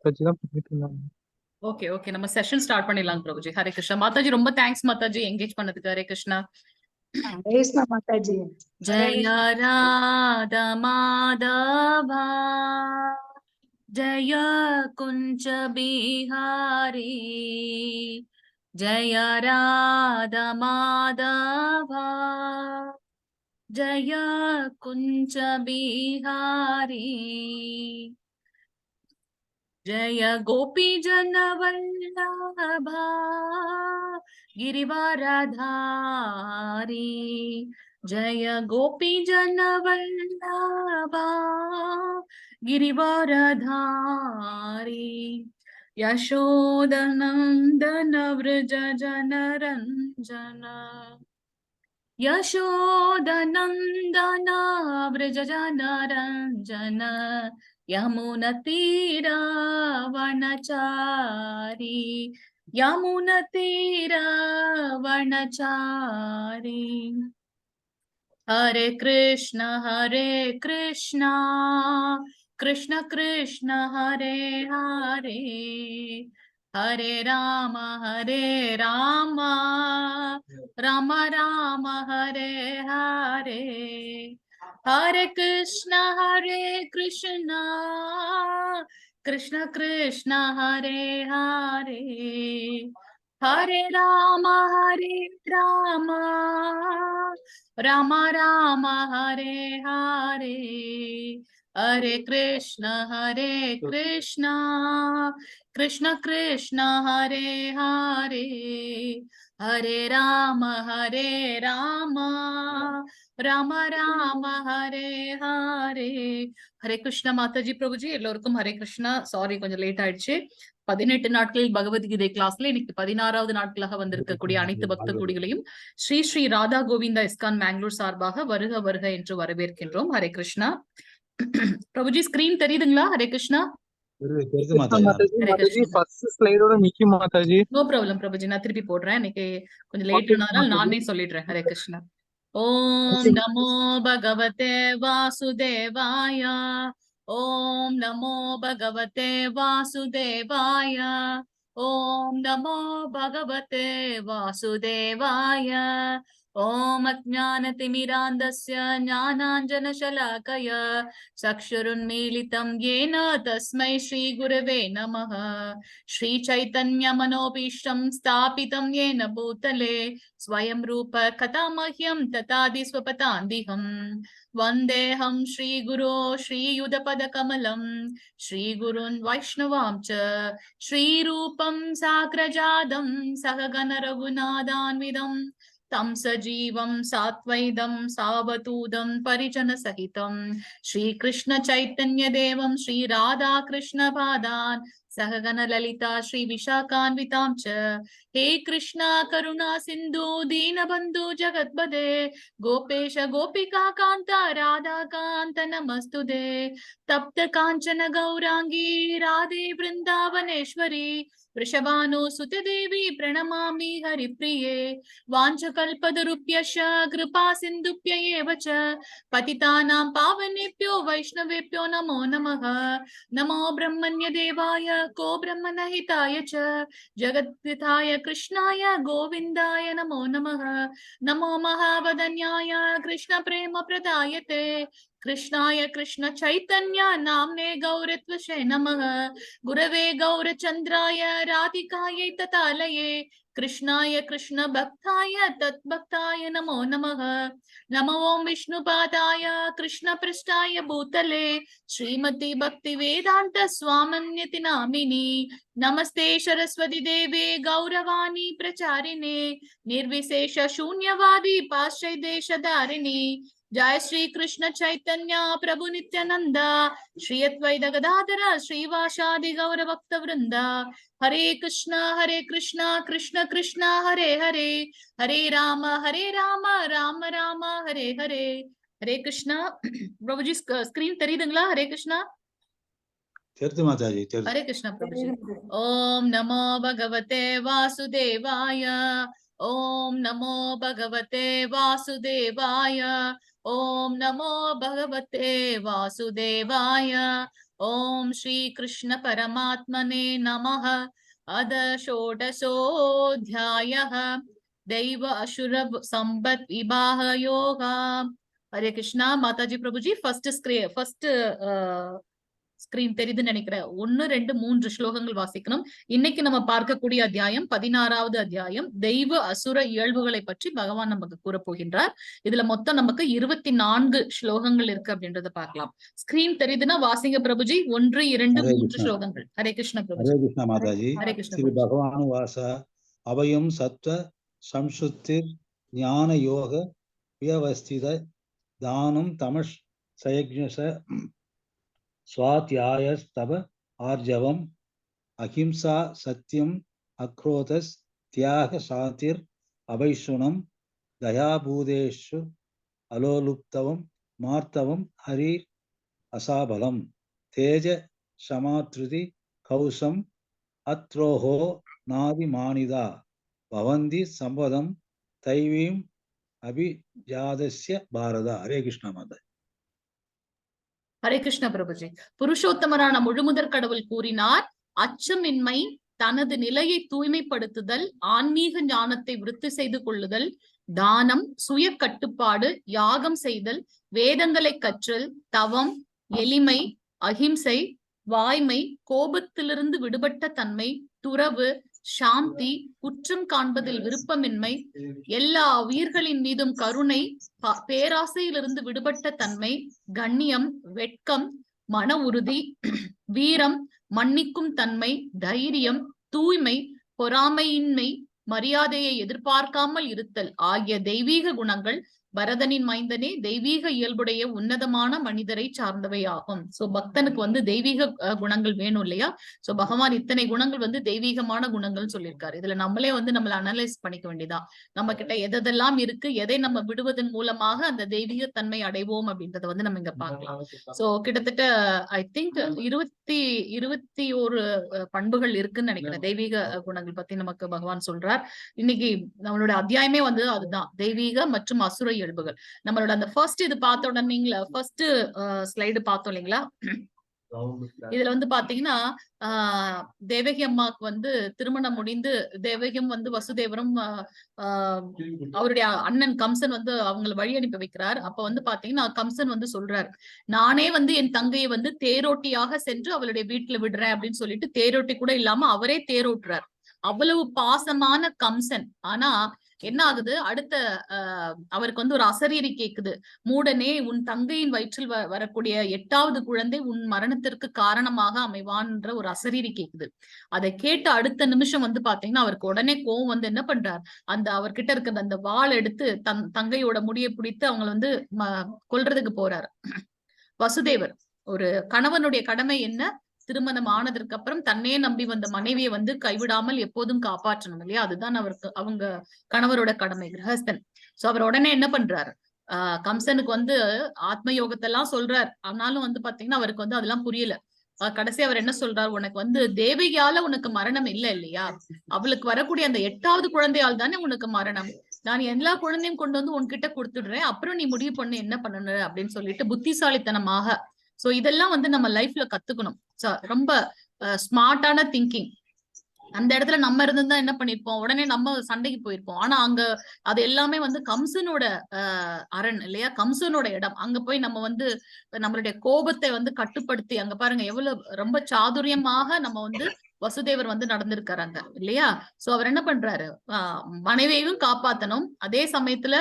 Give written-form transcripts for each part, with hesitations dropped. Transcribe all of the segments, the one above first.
மாதாஜி தான் பண்ணிட்டு இருந்தாங்க. ஓகே ஓகே, நம்ம செஷன் ஸ்டார்ட் பண்ணிடலாம் பிரபுஜி. ஹரே கிருஷ்ணா மாதாஜி. ரொம்ப thanks Mataji engage பண்ணதுக்கு. ஹரே கிருஷ்ணா. ஹரே கிருஷ்ணா மாதாஜி. ஜய ராதா மாதவா, ஜய குஞ்ச பிஹாரி, ஜய ராதா மாதவா, ஜய குஞ்ச பிஹாரி, ஜய கோபி ஜன வல்லபா, गिरिवरधारी, जय गोपी जन वल्लभा, गिरिवरधारी, यशोदनन्दन व्रज जनरञ्जन, यशोदनन्दन व्रज जनरञ्जन, यमुनतीरवनचारी, यमुनतीरवनचारी। हरे कृष्ण हरे कृष्ण, कृष्ण कृष्ण हरे हरे, हरे राम हरे राम, राम राम हरे हरे। हरे कृष्ण हरे कृष्ण, कृष्ण कृष्ण हरे हरे, हरे राम हरे राम, राम राम हरे हरे। हरे कृष्ण हरे कृष्ण, कृष्ण कृष्ण हरे हरे, हरे राम हरे राम, ராம ராம ஹரே ஹரே. ஹரே கிருஷ்ணா மாதாஜி, பிரபுஜி, எல்லோருக்கும் ஹரே கிருஷ்ணா. சாரி, கொஞ்சம் லேட் ஆயிடுச்சு. 18 நாட்களில் பகவத்கீதை கிளாஸ்ல இன்னைக்கு 16வது நாட்களாக வந்திருக்கக்கூடிய அனைத்து பக்த கோடிகளையும் ஸ்ரீ ஸ்ரீ ராதா கோவிந்தா இஸ்கான் பெங்களூர் சார்பாக வருக வருக என்று வரவேற்கின்றோம். ஹரே கிருஷ்ணா பிரபுஜி. ஸ்கிரீன் தெரியுதுங்களா? ஹரே கிருஷ்ணா. தெரியுது தெரியுது மாதாஜி. மாதாஜி. ஹரே மாதாஜி. கிருஷ்ணா. ஃபர்ஸ்ட் ஸ்லைடோட நிக்கும் மாதாஜி. நோ ப்ராப்ளம் பிரபுஜி, நான் திருப்பி போடுறேன். இன்னைக்கு கொஞ்சம் லேட் ஓகே ஆனதுனால மாதாஜி. நானே சொல்லிடுறேன். ஹரே கிருஷ்ணா. ஓம் நமோ பகவதே வாசுதேவாய. ஓம் நமோ பகவதே வாசுதேவாய. ஓம் நமோ பகவதே வாசுதேவாய. ॐ अज्ञानतिमिरान्धस्य ज्ञानाञ्जनशलाकय चक्षुरुन्मीलितं येन तस्मै श्रीगुरवे नमः। श्रीचैतन्यमनोभीष्टं स्थापितं येन भूतले, स्वयं रूप कदा मह्यं ददाति स्वपदान्तिकम्। वन्देऽहं श्रीगुरो श्रीयुतपदकमलं, श्रीगुरून् वैष्णवां च, श्रीरूपं साग्रजातं सहगण रघुनाथान्वितं तं सजीवं साद्वैतं सावधूतं परिजनसहितं, श्रीकृष्णचैतन्यदेवं श्रीराधाकृष्णपादान् सहगण ललिता श्रीविशाखान्वितां च। हे कृष्णा करुणा सिन्धु दीनबन्धु जगत्पते, गोपेश गोपिका कान्त राधाकान्त नमस्तुते। तप्त काञ्चन गौराङ्गी राधे वृन्दावनेश्वरी, वृषभानुसुते देवी प्रणमामि हरिप्रिये। वाञ्छाकल्पतरुभ्यश्च कृपा सिन्धुभ्य एव च, पतितानां पावनेभ्यो वैष्णवेभ्यो नमो नमः। नमो ब्रह्मण्य देवाय गो ब्रह्मणहिताय च, जगद्धिताय कृष्णाय गोविन्दाय नमो नमः। नमो महावदन्याय कृष्ण प्रेम प्रदायते, कृष्णाय कृष्ण चैतन्य नाम्ने गौरत्वषे नमः। गुरवे गौरचन्द्राय राधिकायै ततालये, कृष्णाय कृष्ण भक्ताय तद्भक्ताय नमो नमः। नमो ॐ विष्णुपादाय कृष्णपृष्ठाय भूतले, श्रीमति भक्ति वेदान्त स्वामिनिति नामिनि। नमस्ते सरस्वती देवे गौरवाणी प्रचारिणे, निर्विशेष शून्यवादी पाश्चात्यदेशतारिणि। जय श्री कृष्ण चैतन्य प्रभु नित्यानंद, श्री अद्वैत गदाधर श्रीवासादि गौर भक्त वृंद। हरे कृष्णा हरे कृष्णा, कृष्ण कृष्ण हरे हरे, हरे राम हरे राम, राम राम हरे हरे। ஹரே கிருஷ்ணா பிரபுஜி. ஸ்கிரீன் தெரியுதுங்களா? ஹரே கிருஷ்ணா. தெரியுது மாதாஜி, தெரியுது. ஹரே கிருஷ்ணா பிரபுஜி. ஓம் நமோ பகவதே வாசுதேவாய. ஓம் நமோ பகவதே வாசுதேவாய. ஓம் நமோ பகவதே வாசுதேவாய. ஓம் ஸ்ரீ கிருஷ்ண பரமாத்மனே நமः. अथ षोडशोऽध्यायः, दैव असुर संपत् विभाग योग. ஹரே கிருஷ்ணா மாதாஜி, பிரபுஜி. ஃபர்ஸ்ட் ஸ்கிரீன் தெரியுதுன்னு நினைக்கிறேன். ஒன்னு, ரெண்டு, மூன்று ஸ்லோகங்கள் வாசிக்கணும். இன்னைக்கு நம்ம பார்க்கக்கூடிய அத்தியாயம் 16வது அத்தியாயம். தெய்வ அசுர இயல்புகளை பற்றி பகவான் நமக்கு கூற போகின்றார். இதுல மொத்தம் நமக்கு 24 ஸ்லோகங்கள் இருக்கு அப்படின்றத பார்க்கலாம். ஸ்கிரீன் தெரியுதுன்னா வாசிங்க பிரபுஜி. ஒன்று, இரண்டு, ஹரே மூன்று கிருஷ்ணா. ஸ்லோகங்கள். ஹரே கிருஷ்ண பிரபுஜி. ஹரே கிருஷ்ணா மாதாஜி. ஹரே கிருஷ்ண ஸ்ரீ பிரபுஜி. பகவானுவாச. அபயம் சத்வ சம்சுத்திர் ஞான யோக வியவஸ்தித தானம் தமஸ் சயஜ்ஞச ஸ்வாத்யாயஸ்தப ஆர்ஜவம் அஹிம்சா சத்யம் அக்ரோதஸ் தியாக சாந்திர் அபைஷுணம் தயாபூதேஷு அலோலுப்தவம் மார்த்தவம் ஹரீர் அசாபலம் தேஜ சமாத்ருதி கௌசம் அத்ரோஹோ நாதி மானிதா பவந்தி சம்பதம் தைவீம் அபிஜாதஸ்ய பாரத. ஹரே கிருஷ்ணா மாதா. ஹரே கிருஷ்ண பிரபுஜி. புருஷோத்தமரான முழுமுதற் கடவுள் கூறினார்: அச்சமின்மை, தனது நிலையை தூய்மைப்படுத்துதல், ஆன்மீக ஞானத்தை விருத்தி செய்து கொள்ளுதல், தானம், சுய கட்டுப்பாடு, யாகம் செய்தல், வேதங்களை கற்றல், தவம், எளிமை, அகிம்சை, வாய்மை, கோபத்திலிருந்து விடுபட்ட தன்மை, துறவு, சாந்தி, குற்றம் காண்பதில் விருப்பமின்மை, எல்லா உயிர்களின் மீதும் கருணை, பேராசையிலிருந்து விடுபட்ட தன்மை, கண்ணியம், வெட்கம், மன உறுதி, வீரம், மன்னிக்கும் தன்மை, தைரியம், தூய்மை, பொறாமையின்மை, மரியாதையை எதிர்பார்க்காமல் இருத்தல் ஆகிய தெய்வீக குணங்கள், பரதனின் மைந்தனே, தெய்வீக இயல்புடைய உன்னதமான மனிதரை சார்ந்தவை ஆகும். சோ பக்தனுக்கு வந்து தெய்வீக குணங்கள் வேணும் இல்லையா? சோ பகவான் இத்தனை குணங்கள் வந்து தெய்வீகமான குணங்கள் சொல்லியிருக்காரு. இதுல நம்மளே வந்து நம்மள அனலைஸ் பண்ணிக்க வேண்டியதான். நம்ம கிட்ட எதெல்லாம் இருக்கு, எதை நம்ம விடுவதன் மூலமாக அந்த தெய்வீக தன்மை அடைவோம் அப்படின்றத வந்து நம்ம இங்க பார்க்கலாம். சோ கிட்டத்தட்ட I think 21 பண்புகள் இருக்குன்னு நினைக்கிறேன். தெய்வீக குணங்கள் பத்தி நமக்கு பகவான் சொல்றார். இன்னைக்கு நம்மளோட அத்தியாயமே வந்து அதுதான், தெய்வீக மற்றும் அசுர இயல்புகள். நம்மளோட அந்த ஃபர்ஸ்ட் இது பார்த்த உடனே, ஃபர்ஸ்ட் ஸ்லைடு பார்த்தோம் இல்லைங்களா? இதுல வந்து பாத்தீங்கன்னா தேவகி அம்மாக்கு வந்து திருமணம் முடிந்து தேவகியும் வந்து வசுதேவரும் ஆஹ் ஆஹ் அவருடைய அண்ணன் கம்சன் வந்து அவங்களை வழி அனுப்பி வைக்கிறார். அப்ப வந்து பாத்தீங்கன்னா கம்சன் வந்து சொல்றார், நானே வந்து என் தங்கையை வந்து தேரோட்டியாக சென்று அவளுடைய வீட்டுல விடுறேன் அப்படின்னு சொல்லிட்டு தேரோட்டி கூட இல்லாம அவரே தேரோட்டுறார். அவ்வளவு பாசமான கம்சன். ஆனா என்ன ஆகுது? அடுத்த அவருக்கு வந்து ஒரு அசரீரி கேக்குது. மூடனே, உன் தங்கையின் வயிற்றில் வரக்கூடிய 8வது குழந்தை உன் மரணத்திற்கு காரணமாக அமைவான்ற ஒரு அசரீரி கேக்குது. அதை கேட்ட அடுத்த நிமிஷம் வந்து பாத்தீங்கன்னா அவருக்கு உடனே கோவம் வந்து என்ன பண்றார்? அந்த அவர்கிட்ட இருக்கிற அந்த வாள் எடுத்து தன் தங்கையோட முடியை பிடித்து அவங்களை வந்து கொல்றதுக்கு போறாரு. வசுதேவர், ஒரு கணவனுடைய கடமை என்ன? திருமணம் ஆனதற்கு அப்புறம் தன்னையே நம்பி வந்த மனைவியை வந்து கைவிடாமல் எப்போதும் காப்பாற்றணும் இல்லையா? அதுதான் அவருக்கு அவங்க கணவரோட கடமை, கிரகஸ்தன். சோ அவர் உடனே என்ன பண்றாரு? கம்சனுக்கு வந்து ஆத்ம யோகத்தெல்லாம் சொல்றார். ஆனாலும் வந்து பாத்தீங்கன்னா அவருக்கு வந்து அதெல்லாம் புரியல. கடைசி அவர் என்ன சொல்றாரு? உனக்கு வந்து தேவகியால உனக்கு மரணம் இல்ல இல்லையா? அவளுக்கு வரக்கூடிய அந்த 8வது குழந்தையால் தானே உனக்கு மரணம். நான் எல்லா குழந்தையும் கொண்டு வந்து உன்கிட்ட கொடுத்துடுறேன், அப்புறம் நீ முடிவு பண்ணு என்ன பண்ணணும் அப்படின்னு சொல்லிட்டு புத்திசாலித்தனமாக. சோ இதெல்லாம் வந்து நம்ம லைஃப்ல கத்துக்கணும். ரொம்ப ஸ்மார்ட்டான திங்கிங். அந்த இடத்துல நம்ம இருந்திருந்தா என்ன பண்ணிருப்போம்? உடனே நம்ம சண்டைக்கு போயிருப்போம். ஆனா அங்க அது எல்லாமே வந்து கம்சனோட அரண் இல்லையா? கம்சனோட இடம். அங்க போய் நம்ம வந்து நம்மளுடைய கோபத்தை வந்து கட்டுப்படுத்தி, அங்க பாருங்க எவ்வளவு ரொம்ப சாதுரியமாக நம்ம வந்து வசுதேவர் வந்து நடந்திருக்காரு அங்க இல்லையா? சோ அவர் என்ன பண்றாரு? மனைவியையும் காப்பாத்தணும், அதே சமயத்துல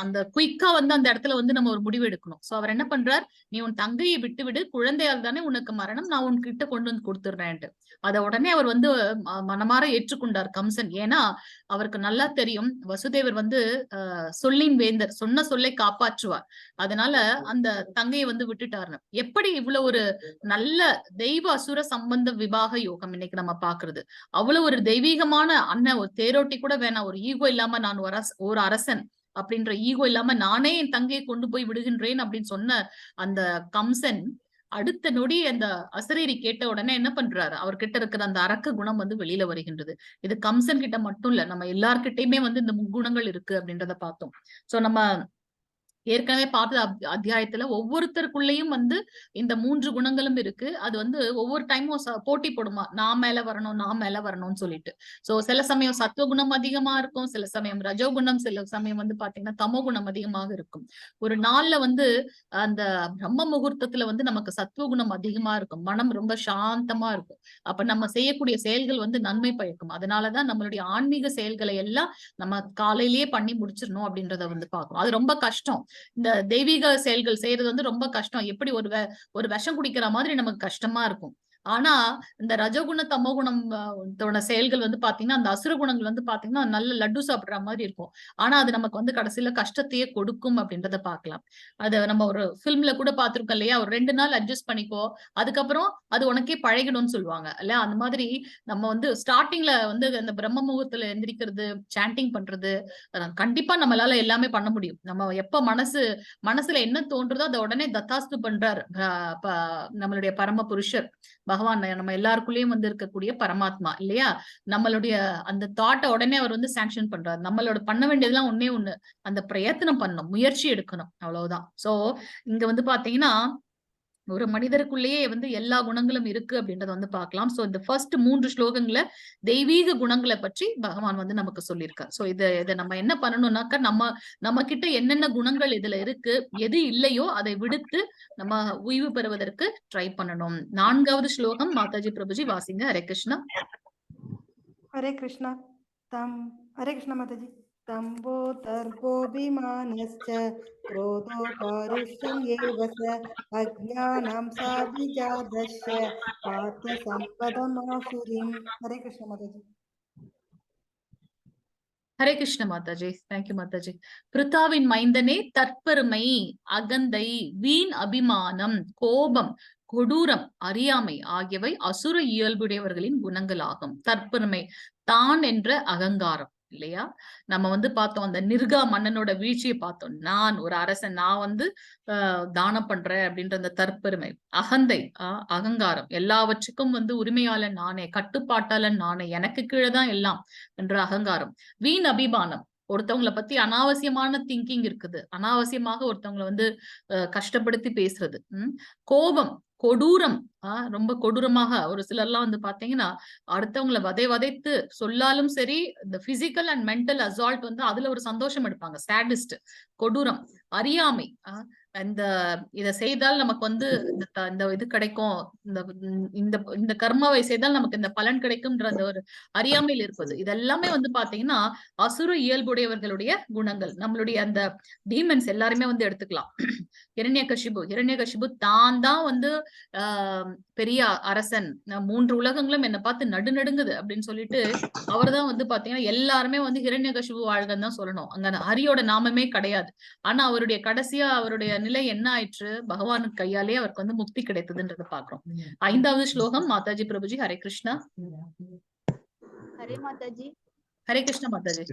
அந்த குயிக்கா வந்து அந்த இடத்துல வந்து நம்ம ஒரு முடிவு எடுக்கணும். சோ அவர் என்ன பண்றார்? நீ உன் தங்கையை விட்டு விடு, குழந்தையால் தானே உனக்கு மரணம், நான் உன்கிட்ட கொண்டு வந்து கொடுத்துடுறேன்ட்டு. அத உடனே அவர் வந்து மனமாற ஏற்றுக்கொண்டார் கம்சன். ஏன்னா அவருக்கு நல்லா தெரியும், வசுதேவர் வந்து சொல்லின் வேந்தர், சொன்ன சொல்லை காப்பாற்றுவார். அதனால அந்த தங்கையை வந்து விட்டுட்டாருன்னு. எப்படி இவ்வளவு ஒரு நல்ல தெய்வ அசுர சம்பந்த விபாக யோகம் இன்னைக்கு நம்ம பாக்குறது. அவ்வளவு ஒரு தெய்வீகமான அண்ணன், ஒரு தேரோட்டி கூட வேணாம், ஒரு ஈகோ இல்லாம நான் ஒரு அரசன் அப்படின்ற ஈகோ இல்லாம நானே என் தங்கையை கொண்டு போய் விடுகின்றேன் அப்படின்னு சொன்ன அந்த கம்சன் அடுத்த நொடி அந்த அசரீரி கேட்ட உடனே என்ன பண்றாரு? அவர்கிட்ட இருக்கிற அந்த அரக்க குணம் வந்து வெளியில வருகின்றது. இது கம்சன் கிட்ட மட்டும் இல்ல, நம்ம எல்லார்கிட்டயுமே வந்து இந்த முக்குணங்கள் இருக்கு அப்படின்றத பார்த்தோம். சோ நம்ம ஏற்கனவே பார்த்த அத்தியாயத்துல ஒவ்வொருத்தருக்குள்ளேயும் வந்து இந்த மூன்று குணங்களும் இருக்கு. அது வந்து ஒவ்வொரு டைமும் போட்டி போடுமா, நான் மேல வரணும், நான் மேல வரணும்னு சொல்லிட்டு. சோ சில சமயம் சத்துவகுணம் அதிகமா இருக்கும், சில சமயம் ரஜோகுணம், சில சமயம் வந்து பாத்தீங்கன்னா தமோகுணம் அதிகமாக இருக்கும். ஒரு நாள்ல வந்து அந்த பிரம்ம முகூர்த்தத்துல வந்து நமக்கு சத்துவகுணம் அதிகமா இருக்கும், மனம் ரொம்ப சாந்தமா இருக்கும். அப்ப நம்ம செய்யக்கூடிய செயல்கள் வந்து நன்மை பயக்கும். அதனாலதான் நம்மளுடைய ஆன்மீக செயல்களை எல்லாம் நம்ம காலையிலேயே பண்ணி முடிச்சிடணும் அப்படின்றத வந்து பாக்கணும். அது ரொம்ப கஷ்டம். இந்த தெய்வீக செயல்கள் செய்யறது வந்து ரொம்ப கஷ்டம். எப்படி ஒரு விஷம் குடிக்கிற மாதிரி நமக்கு கஷ்டமா இருக்கும். ஆனா இந்த ரஜோகுண தமோகுணம் தோட செயல்கள் வந்து பாத்தீங்கன்னா, அந்த அசுர குணங்கள் வந்து பாத்தீங்கன்னா நல்ல லட்டு சாப்பிடுற மாதிரி இருக்கும். ஆனா அது நமக்கு வந்து கடைசியில கஷ்டத்தையே கொடுக்கும் அப்படின்றத பாக்கலாம். அத நம்ம ஒரு பிலிம்ல கூட பாத்திருக்கோம் இல்லையா? ஒரு 2 நாள் அட்ஜஸ்ட் பண்ணிக்கோ, அதுக்கப்புறம் அது உனக்கே பழகிடும்னு சொல்லுவாங்க இல்லையா? அந்த மாதிரி நம்ம வந்து ஸ்டார்டிங்ல வந்து அந்த பிரம்ம முகூர்த்தத்துல எந்திரிக்கிறது, சாண்டிங் பண்றது, கண்டிப்பா நம்மளால எல்லாமே பண்ண முடியும். நம்ம எப்ப மனசுல என்ன தோன்றுதோ அதை உடனே தத்தாஸ்து பண்றாரு நம்மளுடைய பரம புருஷர் பகவான், நம்ம எல்லாருக்குள்ளேயும் வந்து இருக்கக்கூடிய பரமாத்மா இல்லையா? நம்மளுடைய அந்த தாட்டை உடனே அவர் வந்து சாங்ஷன் பண்றாரு. நம்மளோட பண்ண வேண்டியதெல்லாம் ஒன்னே ஒண்ணு, அந்த பிரயத்தனம் பண்ணணும், முயற்சி எடுக்கணும், அவ்வளவுதான். சோ இங்க வந்து பாத்தீங்கன்னா ஒரு மனிதருக்குள்ளேயே வந்து எல்லா குணங்களும் இருக்கு அப்படின்றத வந்து பார்க்கலாம். சோ இந்த ஃபர்ஸ்ட் 3 ஸ்லோகங்களை தெய்வீக குணங்களை பற்றி பகவான் வந்து நமக்கு சொல்லியிருக்கார். சோ இதை இதை நம்ம என்ன பண்ணணும்னாக்கா, நம்ம நம்ம கிட்ட என்னென்ன குணங்கள் இதுல இருக்கு, எது இல்லையோ அதை விடுத்து நம்ம உய்வு பெறுவதற்கு ட்ரை பண்ணணும். 4வது ஸ்லோகம் மாதாஜி பிரபுஜி வாசிங்க. ஹரே கிருஷ்ணா. ஹரே கிருஷ்ணா. தம் ஹரே கிருஷ்ணா மாதாஜி. தம்போ தர்ப்போபிமானश्च क्रोधो पारुष्यं एव च अज्ञानं साभिजातश्च Partha सम्पदमासुरीम्. Hare Krishna Mataji. Hare Krishna Mataji. Thank you Mataji. பிருத்தாவின் மைந்தனே, தற்பெருமை, அகந்தை, வீண் அபிமானம், கோபம், கொடூரம், அறியாமை ஆகியவை அசுர இயல்புடையவர்களின் குணங்களாகும். தற்பெருமை, தான் என்ற அகங்காரம் இல்லையா? நம்ம வந்து பார்த்தோம், அந்த நிர்கா மன்னனோட வீழ்ச்சியை பார்த்தோம். நான் ஒரு அரசன், நான் வந்து தானம் பண்றேன் அப்படின்ற அந்த தற்பெருமை, அகந்தை, அகங்காரம், எல்லாவற்றுக்கும் வந்து உரிமையாளன் நானே, கட்டுப்பாட்டாளன் நானே, எனக்கு கீழே தான் எல்லாம் என்ற அகங்காரம், வீண் அபிமானம், ஒருத்தவங்களை பத்தி அனாவசியமான திங்கிங் இருக்குது, அனாவசியமாக ஒருத்தவங்களை வந்து கஷ்டப்படுத்தி பேசுறது, கோபம், கொடூரம், ரொம்ப கொடூரமாக ஒரு சிலர்லாம் வந்து பாத்தீங்கன்னா அடுத்தவங்களை வதைத்து சொல்லாலும் சரி, இந்த பிசிக்கல் அண்ட் மென்டல் அசால்ட் வந்து அதுல ஒரு சந்தோஷம் எடுப்பாங்க, சாடிஸ்ட், கொடூரம், அறியாமை, இந்த இதை செய்தால் நமக்கு வந்து இந்த இது கிடைக்கும், இந்த இந்த இந்த கர்மாவை செய்தால் நமக்கு இந்த பலன் கிடைக்கும்ன்ற அந்த ஒரு அறியாமையில் இருப்பது, இதெல்லாமே வந்து பாத்தீங்கன்னா அசுர இயல்புடையவர்களுடைய குணங்கள். நம்மளுடைய அந்த டீமன்ஸ் எல்லாருமே வந்து எடுத்துக்கலாம். ஹிரண்யகசிபு தான் தான் வந்து பெரிய அரசன், 3 உலகங்களும் என்னை பார்த்து நடுநடுங்குது அப்படின்னு சொல்லிட்டு அவர்தான் வந்து பாத்தீங்கன்னா எல்லாருமே வந்து ஹிரண்யகசிபு வாழ்கன்னு தான் சொல்லணும். அங்க ஹரியோட நாமமே கிடையாது. ஆனா அவருடைய கடைசியா அவருடைய நிலை என்ன ஆயிற்று? பகவானுக்கு கையாலே அவருக்கு வந்து முக்தி கிடைத்ததுன்றதை பாக்குறோம். 5வது ஸ்லோகம் மாதாஜி பிரபுஜி. ஹரே கிருஷ்ணா. ஹரே மாதாஜி. ஹரே கிருஷ்ணா மாதாஜி.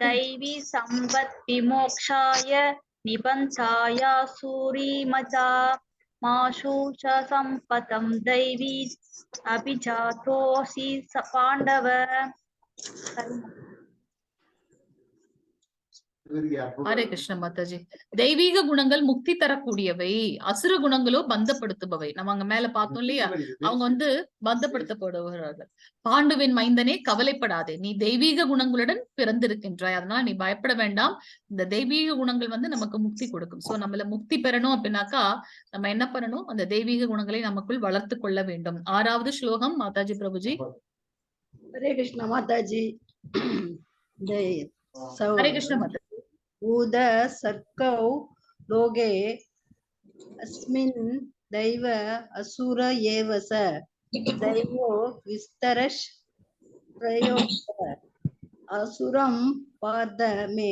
दैवी सम्पत् विमोक्षाय निबन्धाय सूरीमचा माशूष सम्पदं दैवी अभिजातोऽसि स पाण्डव. ஹரே கிருஷ்ண மாதாஜி. தெய்வீக குணங்கள் முக்தி தரக்கூடியவை, அசுர குணங்களோ பந்தப்படுத்துபவை. நம்ம அங்க மேல பார்த்தோம் இல்லையா? அவங்க வந்து பந்தப்படுத்தப்படுவார்கள். பாண்டுவின் மைந்தனே, கவலைப்படாதே, நீ தெய்வீக குணங்களுடன் பிறந்திருக்கின்றாய், அதனால நீ பயப்பட வேண்டாம். இந்த தெய்வீக குணங்கள் வந்து நமக்கு முக்தி கொடுக்கும். சோ நம்மள முக்தி பெறணும் அப்படின்னாக்கா நம்ம என்ன பண்ணணும்? அந்த தெய்வீக குணங்களை நமக்குள் வளர்த்து கொள்ள வேண்டும். 6வது ஸ்லோகம் மாதாஜி பிரபுஜி. ஹரே கிருஷ்ணா மாதாஜி. ஹரே கிருஷ்ண மாதா. ஊத சர்க்கௌ லோகே அஸ்மின் தெய்வ அசுர ஏவச தெய்வோ விஸ்தரஷ் பிரயோக அசுரம் பார்த்த மே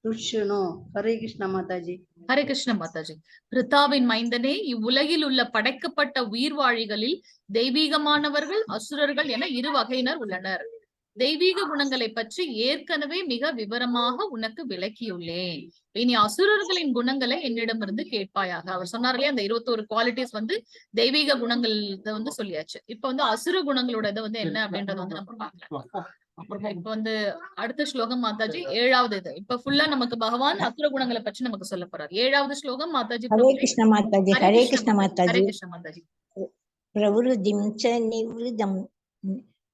ருஷ்ணோ. ஹரே கிருஷ்ணா மாதாஜி. ஹரே கிருஷ்ண மாதாஜி. பிருத்தாவின் மைந்தனே, இவ்வுலகில் உள்ள படைக்கப்பட்ட உயிர்வாழிகளில் தெய்வீகமானவர்கள், அசுரர்கள் என இரு வகையினர் உள்ளனர். தெய்வீக குணங்களை பற்றி ஏற்கனவே மிக விவரமாக உனக்கு விளக்கியுள்ளேன். இனி அசுரர்களின் குணங்களை என்னிடமிருந்து கேட்பாயாக. அவர் சொன்னார் இல்லையா, அந்த 21 குவாலிட்டிஸ் வந்து தெய்வீக குணங்கள் இதை வந்து சொல்லியாச்சு. இப்ப வந்து அசுர குணங்களோட இதை வந்து என்ன அப்படின்றத வந்து நம்ம பார்க்கலாம். இப்ப வந்து அடுத்த ஸ்லோகம் மாதாஜி, ஏழாவது இது. இப்ப ஃபுல்லா நமக்கு பகவான் அசுர குணங்களை பற்றி நமக்கு சொல்ல போறார். ஏழாவது ஸ்லோகம் மாதாஜி. ஹரே கிருஷ்ண மாதாஜி. ஹரே கிருஷ்ண ஹரே மாதாஜி. கிருஷ்ண மாதாஜி. பிரவருதிம் ச நிவ்ருதம்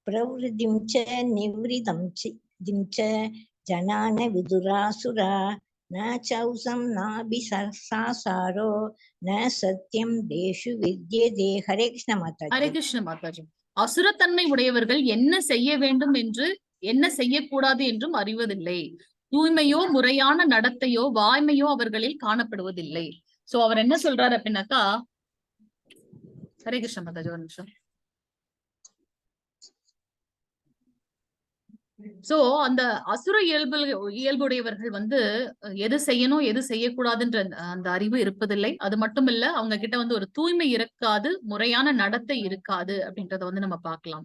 பிரவருதிம் ச நிவ்ரிதம் திம் ச ஜனான விதுராசுரா ந சௌசம் நாபி சாசாரோ ந சத்யம் தேஷு வித்யதே. ஹரே கிருஷ்ண ஹரே மாதாஜி. கிருஷ்ண மாதாஜி. அசுரத்தன்மை உடையவர்கள் என்ன செய்ய வேண்டும் என்று என்ன செய்யக்கூடாது என்றும் அறிவதில்லை. தூய்மையோ முறையான நடத்தையோ வாய்மையோ அவர்களில் காணப்படுவதில்லை. சோ அவர் என்ன சொல்றாரு அப்படின்னாக்கா, ஹரே கிருஷ்ண மாதாஜி, ஒரு நிமிஷம். சோ அந்த அசுர இயல்புடையவர்கள் வந்து எது செய்யணும் எது செய்யக்கூடாதுன்ற அந்த அறிவு இருப்பதில்லை. அது மட்டும் இல்ல, அவங்க கிட்ட வந்து ஒரு தூய்மை இருக்காது, முறையான நடத்தை இருக்காது அப்படின்றத வந்து நம்ம பார்க்கலாம்.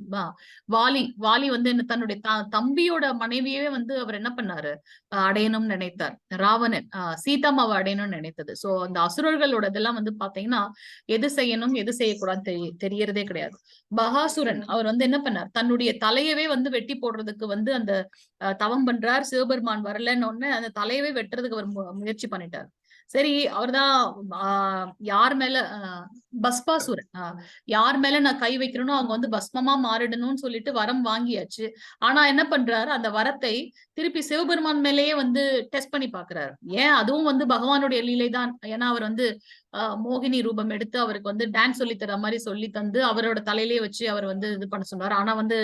வாலி வாலி வந்து என்ன தன்னுடைய தம்பியோட மனைவியவே வந்து அவர் என்ன பண்ணாரு, அடையணும்னு நினைத்தார். ராவணன் சீதாமாவை அடையணும்னு நினைத்தது. சோ அந்த அசுரர்களோட இதெல்லாம் வந்து பாத்தீங்கன்னா எது செய்யணும் எது செய்யக்கூடாதுன்னு தெரியறதே கிடையாது. பகாசுரன் அவர் வந்து என்ன பண்ணார், தன்னுடைய தலையவே வந்து வெட்டி போடுறதுக்கு வந்து அந்த தவம் பண்றார். சிவபெருமான் வரலன்னு உடனே அந்த தலையவே வெட்டுறதுக்கு அவர் முயற்சி பண்ணிட்டார். சரி, அவர்தான் யார் மேல பஸ்பாசுரன் யார் மேல நான் கை வைக்கிறேனோ அவங்க வந்து பஸ்மமா மாறிடணும்னு சொல்லிட்டு வரம் வாங்கியாச்சு. ஆனா என்ன பண்றாரு, அந்த வரத்தை திருப்பி சிவபெருமான் மேலேயே வந்து டெஸ்ட் பண்ணி பாக்குறாரு. ஏன், அதுவும் வந்து பகவானுடைய லீலை தான். ஏன்னா அவர் வந்து மோகினி ரூபம் எடுத்து அவருக்கு வந்து டான்ஸ் சொல்லி தர மாதிரி சொல்லி தந்து அவரோட தலையிலேயே வச்சு அவர் வந்து இது பண்ண சொன்னார். ஆனா வந்து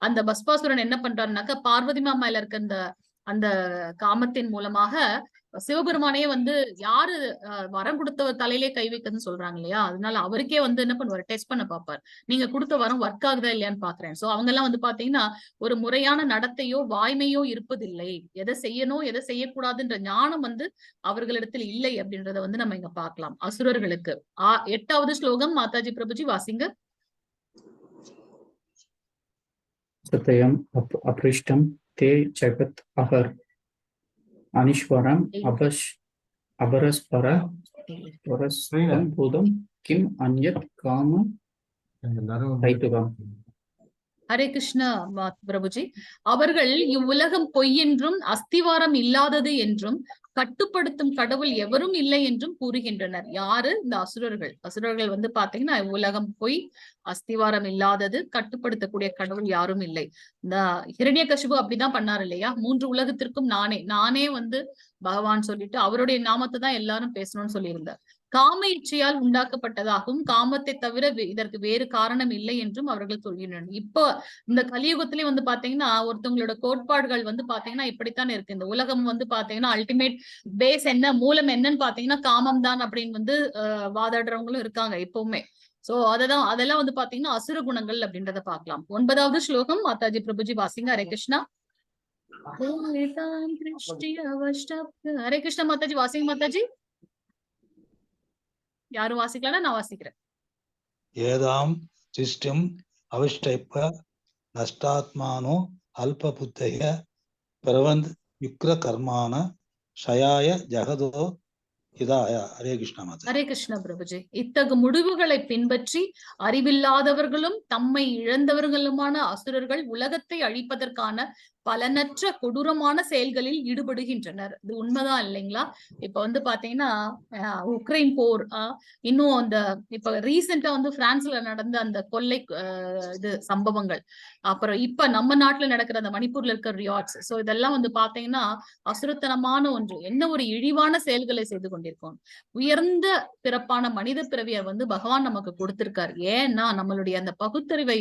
அந்த பஸ்பாசுரன் என்ன பண்றாருனாக்கா, பார்வதி மாமா மேல இருக்க அந்த அந்த காமத்தின் மூலமாக சிவபெருமானே வந்து யாரு வரம் கொடுத்த தலையிலே கை வைக்கிறதுன்னு சொல்றாங்க இல்லையா, அதனால அவருக்கே வந்து என்ன பண்ணுவாரு, டெஸ்ட் பண்ண பாப்பார். நீங்க கொடுத்த வரம் ஒர்க் ஆகுதா இல்லையான்னு பாக்குறேன். சோ அவங்க எல்லாம் வந்து பாத்தீங்கன்னா ஒரு முறையான நடத்தையோ வாய்மையோ இருப்பதில்லை. எதை செய்யணும் எதை செய்யக்கூடாதுன்ற ஞானம் வந்து அவர்களிடத்தில் இல்லை அப்படின்றத வந்து நம்ம இங்க பார்க்கலாம். அசுரர்களுக்கு 8வது ஸ்லோகம் மாதாஜி பிரபுஜி வாசிங்க. சதயம் அப்ரிஷ்டம் தே ஜகத் அகர் அனிஸ்வரம் அபரஸ்பர பரஸ்பரம் பூதம் கிம் அன்யத் காம கைத்துகம். ஹரே கிருஷ்ணா பிரபுஜி. அவர்கள் இவ்வுலகம் பொய் என்றும் அஸ்திவாரம் இல்லாதது என்றும் கட்டுப்படுத்தும் கடவுள் எவரும் இல்லை என்றும் கூறுகின்றனர். யாரு? இந்த அசுரர்கள். அசுரர்கள் வந்து பாத்தீங்கன்னா இவ்வுலகம் பொய், அஸ்திவாரம் இல்லாதது, கட்டுப்படுத்தக்கூடிய கடவுள் யாரும் இல்லை. இந்த ஹிரண்யகசிபு அப்படிதான் பண்ணாரு இல்லையா, 3 உலகத்திற்கும் நானே நானே வந்து பகவான் சொல்லிட்டு அவருடைய நாமத்தை தான் எல்லாரும் பேசணும்னு சொல்லியிருந்தார். காம இச்சையால் உண்டாக்கப்பட்டதாகவும் காமத்தை தவிர இதற்கு வேறு காரணம் இல்லை என்றும் அவர்கள் சொல்கின்றனர். இப்போ இந்த கலியுகத்திலே வந்து பாத்தீங்கன்னா ஒருத்தவங்களோட கோட்பாடுகள் வந்து பாத்தீங்கன்னா இப்படித்தான் இருக்கு. இந்த உலகம் வந்து பாத்தீங்கன்னா அல்டிமேட் பேஸ் என்ன, மூலம் என்னன்னு பாத்தீங்கன்னா காமம் தான் அப்படின்னு வந்து வாதாடுறவங்களும் இருக்காங்க இப்பவுமே. சோ அததான் அதெல்லாம் வந்து பாத்தீங்கன்னா அசுர குணங்கள் அப்படின்றத பாக்கலாம். 9வது ஸ்லோகம் மாதாஜி பிரபுஜி வாசிங்க. ஹரே கிருஷ்ணா. ஹரே கிருஷ்ணா மாதாஜி வாசிங்க. மாதாஜி யாரும் வாசிக்கலன்னா நான் வாசிக்கிறேன். ஏதாம் சிஷ்டம் அவிஷ்டைப்ப நஷ்டாத்மானோ அல்ப புத்தய பிரவந்த் யுக்ர கர்மான ஷயாய ஜகதோ ஹிதாய. ஹரே கிருஷ்ணா மாதா. ஹரே கிருஷ்ணா பிரபுஜி. இத்தகு முடிவுகளை பின்பற்றி அறிவில்லாதவர்களும் தம்மை இழந்தவர்களுமான அசுரர்கள் உலகத்தை அழிப்பதற்கான பலனற்ற கொடூரமான செயல்களில் ஈடுபடுகின்றனர். இது உண்மைதான் இல்லைங்களா? இப்ப வந்து பாத்தீங்கன்னா உக்ரைன் போர், இன்னும் அந்த இப்ப ரீசெண்டா வந்து பிரான்ஸ்ல நடந்த அந்த கொள்ளை இது சம்பவங்கள், அப்புறம் இப்ப நம்ம நாட்டுல நடக்கிற அந்த மணிப்பூர்ல இருக்கிற ரியாட்ஸ், சோ இதெல்லாம் வந்து பாத்தீங்கன்னா அசுரத்தனமான ஒன்று. என்ன ஒரு இழிவான செயல்களை செய்து கொண்டிருக்கோம். உயர்ந்த பிறப்பான மனித பிறவியை வந்து பகவான் நமக்கு கொடுத்திருக்காரு. ஏன்னா நம்மளுடைய அந்த பகுத்தறிவை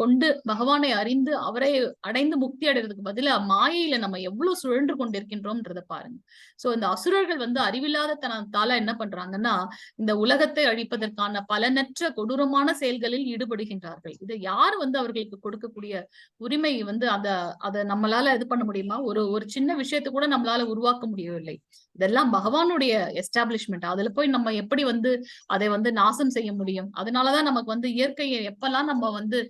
கொண்டு பகவானை அறிந்து அவரை அடைந்து முக்தி அடைறதுக்கு பதிலா மாயையில நம்ம எவ்வளவு சுழன்று கொண்டிருக்கின்றோம்ன்றதை பாருங்க. சோ இந்த அசுரர்கள் வந்து அறிவில்லாத தனத்தால என்ன பண்றாங்கன்னா இந்த உலகத்தை அழிப்பதற்கான பலனற்ற கொடூரமான செயல்களில் ஈடுபடுகின்றார்கள். இதை யார் வந்து அவர்களுக்கு கொடுக்கக்கூடிய உரிமை வந்து அதை நம்மளால இது பண்ண முடியுமா? ஒரு ஒரு சின்ன விஷயத்தை கூட நம்மளால உருவாக்க முடியவில்லை. இதெல்லாம் பகவானுடைய எஸ்டாப்ளிஷ்மெண்ட். அதுல போய் நம்ம எப்படி வந்து அதை வந்து நாசம் செய்ய முடியும்? அதனாலதான் நமக்கு வந்து இயற்கையை எப்பெல்லாம் நம்ம வந்து